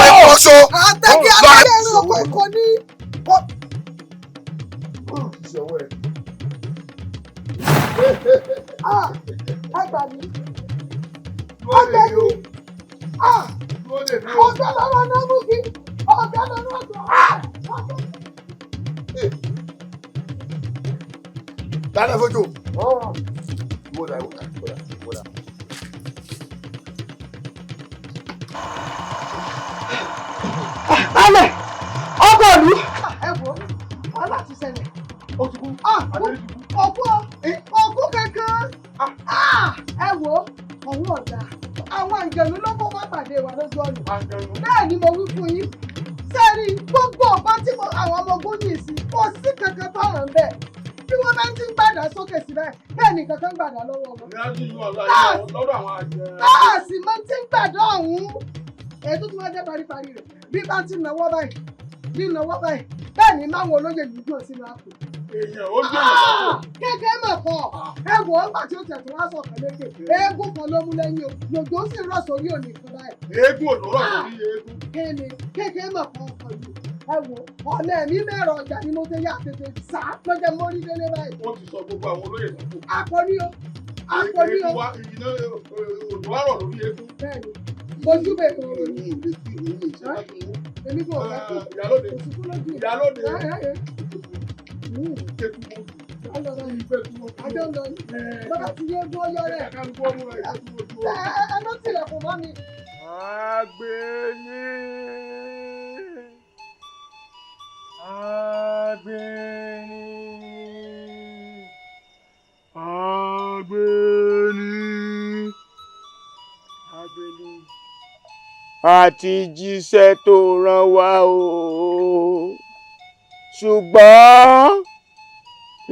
ẹ̀kọ́ so. Àtẹ̀kí àtẹ̀kí ọkọ̀ ẹ̀kọ́ ní. Ẹ gbà mí. Ọgbẹ́ mi. Ọ̀gá lọ́rọ̀ náà mú kí. Ọ̀gá lọ́rọ̀ náà. Dáná fọ́jọ́. Wọ́dà wọ́dà wọ́dà wọ́dà. Alẹ̀ ọkọ̀ ìlú. Ẹ wo wàhálà ti ṣẹlẹ̀. Òtùkú. Òkú òkú kankan. Ẹ wo òun ọ̀dà. Àwọn àǹjẹ̀nú ló kó wá pàdé wa lójú ọ̀nà. Bẹ́ẹ̀ ni mo wí fún yín. Sẹ́ẹ̀rì gbogbo ọ̀pá tí àwọn ọmọ ogun yìí sí kò sí kankan tó ràn bẹ́ẹ̀. Bí wọ́n bá ti ń gbàdá sókè sí báyìí, bẹ́ẹ̀ ni kankan gbàdá lọ́wọ́ wọn. Táàsì máa ti ń gbàdá ọ̀hún. Èyí tó tún wá jẹ́ paríparí rẹ̀. Bí bá ti náwó báyìí, bí náwó báyìí, bẹ́ẹ̀ ni máwọn olóyè yìí dùn sínú àpò. Èèyàn ó gbé ìyàwó. Kékeré mọ̀ kọ́ ẹ wò ó gbà tí ó tẹ̀ tó wá sọ̀kan lékè. Eégún kan ló mú lẹ́yìn o, lòjó sì rọ̀ sórí òní kan báyìí. Eégún ò ló rọ̀ sórí eégún. Kéne kékeré mọ̀ kọ́ ọkọ̀ yìí. Ẹ wò ọ̀nà ẹ̀mí mẹ́rọ ọjà ni mo ti yá tètè sá lọ́jọ́ mórí délé báyìí. Wọ́n ti sọ gbogbo àwọn olóyè náà kù. Àpò ni o, Àpò ní o. Iná òjò àrọ̀ lórí eégún. Bẹ́ẹ̀ni, mojú bẹ̀ kò rò ní. Èmi kò fẹ́ kú. Ìyálóde. Òsùnkú lójú. Ìyálóde. Àjọ ń lọ ní. Bàbá ti yé gún ọyọ rẹ̀. Ẹ ló tilẹ̀kùn mọ́ mi. Agbeni. Agbeni. Agbeni. Agbeni. A ti jíṣẹ́ tó rán wa o, ṣùgbọ́n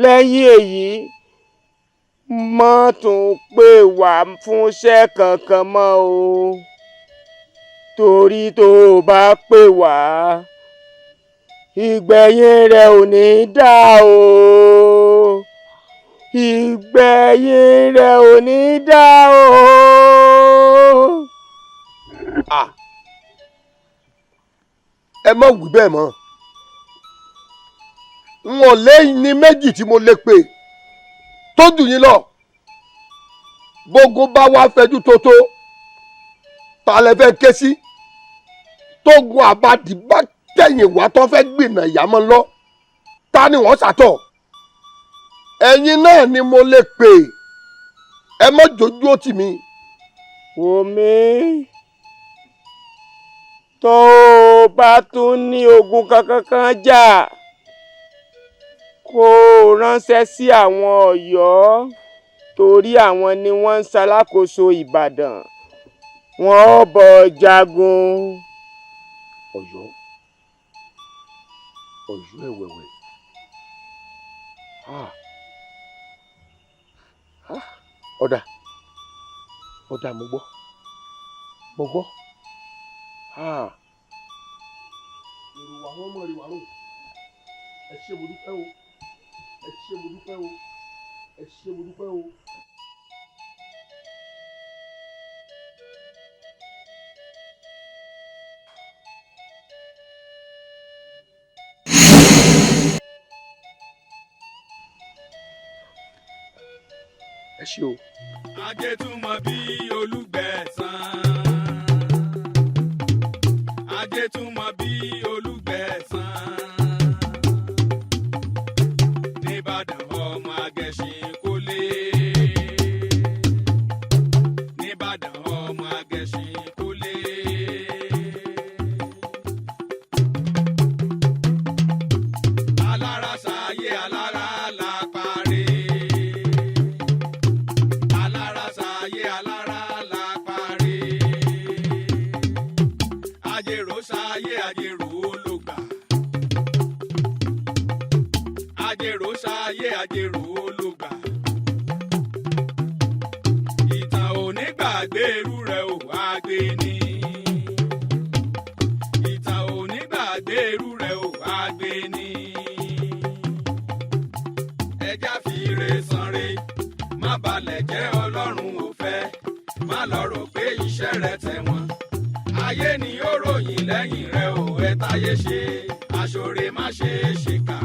lẹ́yìn èyí mọ́ tún pè wá fúnṣẹ́ kankan mọ́ o, torí tó o bá pè wá, ìgbẹ̀yìn rẹ̀ ò ní dá o, ìgbẹ̀yìn rẹ̀ ò ní dá o. Ẹ má wí bẹ́ẹ̀ mọ́. N ò lé ní méjì tí mo lè pè tó jù yín lọ. Gbogbo bá wá fẹjú tótó, ta lẹ fẹ́ ké sí? Tógun àbádì bá tẹ̀yìn wá tó fẹ́ gbìnà ìyàmọ́ lọ, ta ni wọ́n ṣàtọ̀? Ẹ̀yin náà ni mo lè pè, ẹ má jójú ó tì mí. Wò mí, tó o bá tún ní ogun kankan kan jà, kó o ránṣẹ́ sí àwọn Ọ̀yọ́, torí àwọn ni wọ́n ń ṣalákòóso Ìbàdàn, wọ́n ó bọ̀ jagun. Ọ̀yọ́, Ọ̀yọ́ ẹ̀wẹ̀wẹ̀, ọ̀dà ọ̀dà, mo gbọ́, mo gbọ́. Èrò wà wọ́n mọ̀ rí wà rò. Ẹ ṣé mo dúpẹ́ o, ẹ ṣé mo dúpẹ́ o, ẹ ṣé mo dúpẹ́ o. Ẹ ṣé o. Ajé túmọ̀ bí Olúgbẹ̀san. Ajé túmọ̀ bí Olúgbẹ̀san. Nìbàdàn ọmọ Agẹṣin kólé. Nìbàdàn ọmọ Agẹṣin kólé. Alára ṣayé alára la parí. Alára ṣayé alára la parí. Ajérò ṣayé ajérò ló gbà. Ajérò ṣayé ajérò ló gbà. Ìtàn ò ní gbàgbé irú rẹ̀ ò Agbeni. Ìtàn ò ní gbàgbé irú rẹ̀ ò Agbeni. Ẹja fi ire sanre, má balẹ̀ jẹ́ Ọlọ́run ò fẹ́, má lọ rò pé iṣẹ́ rẹ tẹ̀wọ̀n. Ayé ni ó ròyìn lẹ́yìn rẹ̀ ò ẹ táyé ṣe, aṣọre má ṣe é ṣèkà,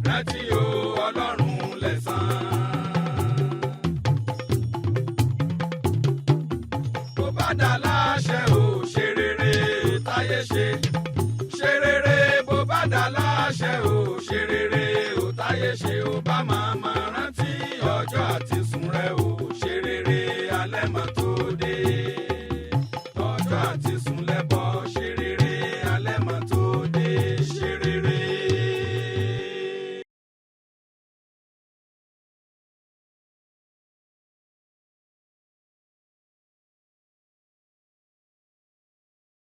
rántí o Ọlọ́run lẹ̀san. Bó bá dá láṣẹ ò ṣe rere táyé ṣe, ṣe rere bó bá dá láṣẹ ò ṣe rere ò táyé ṣe ò bá máa.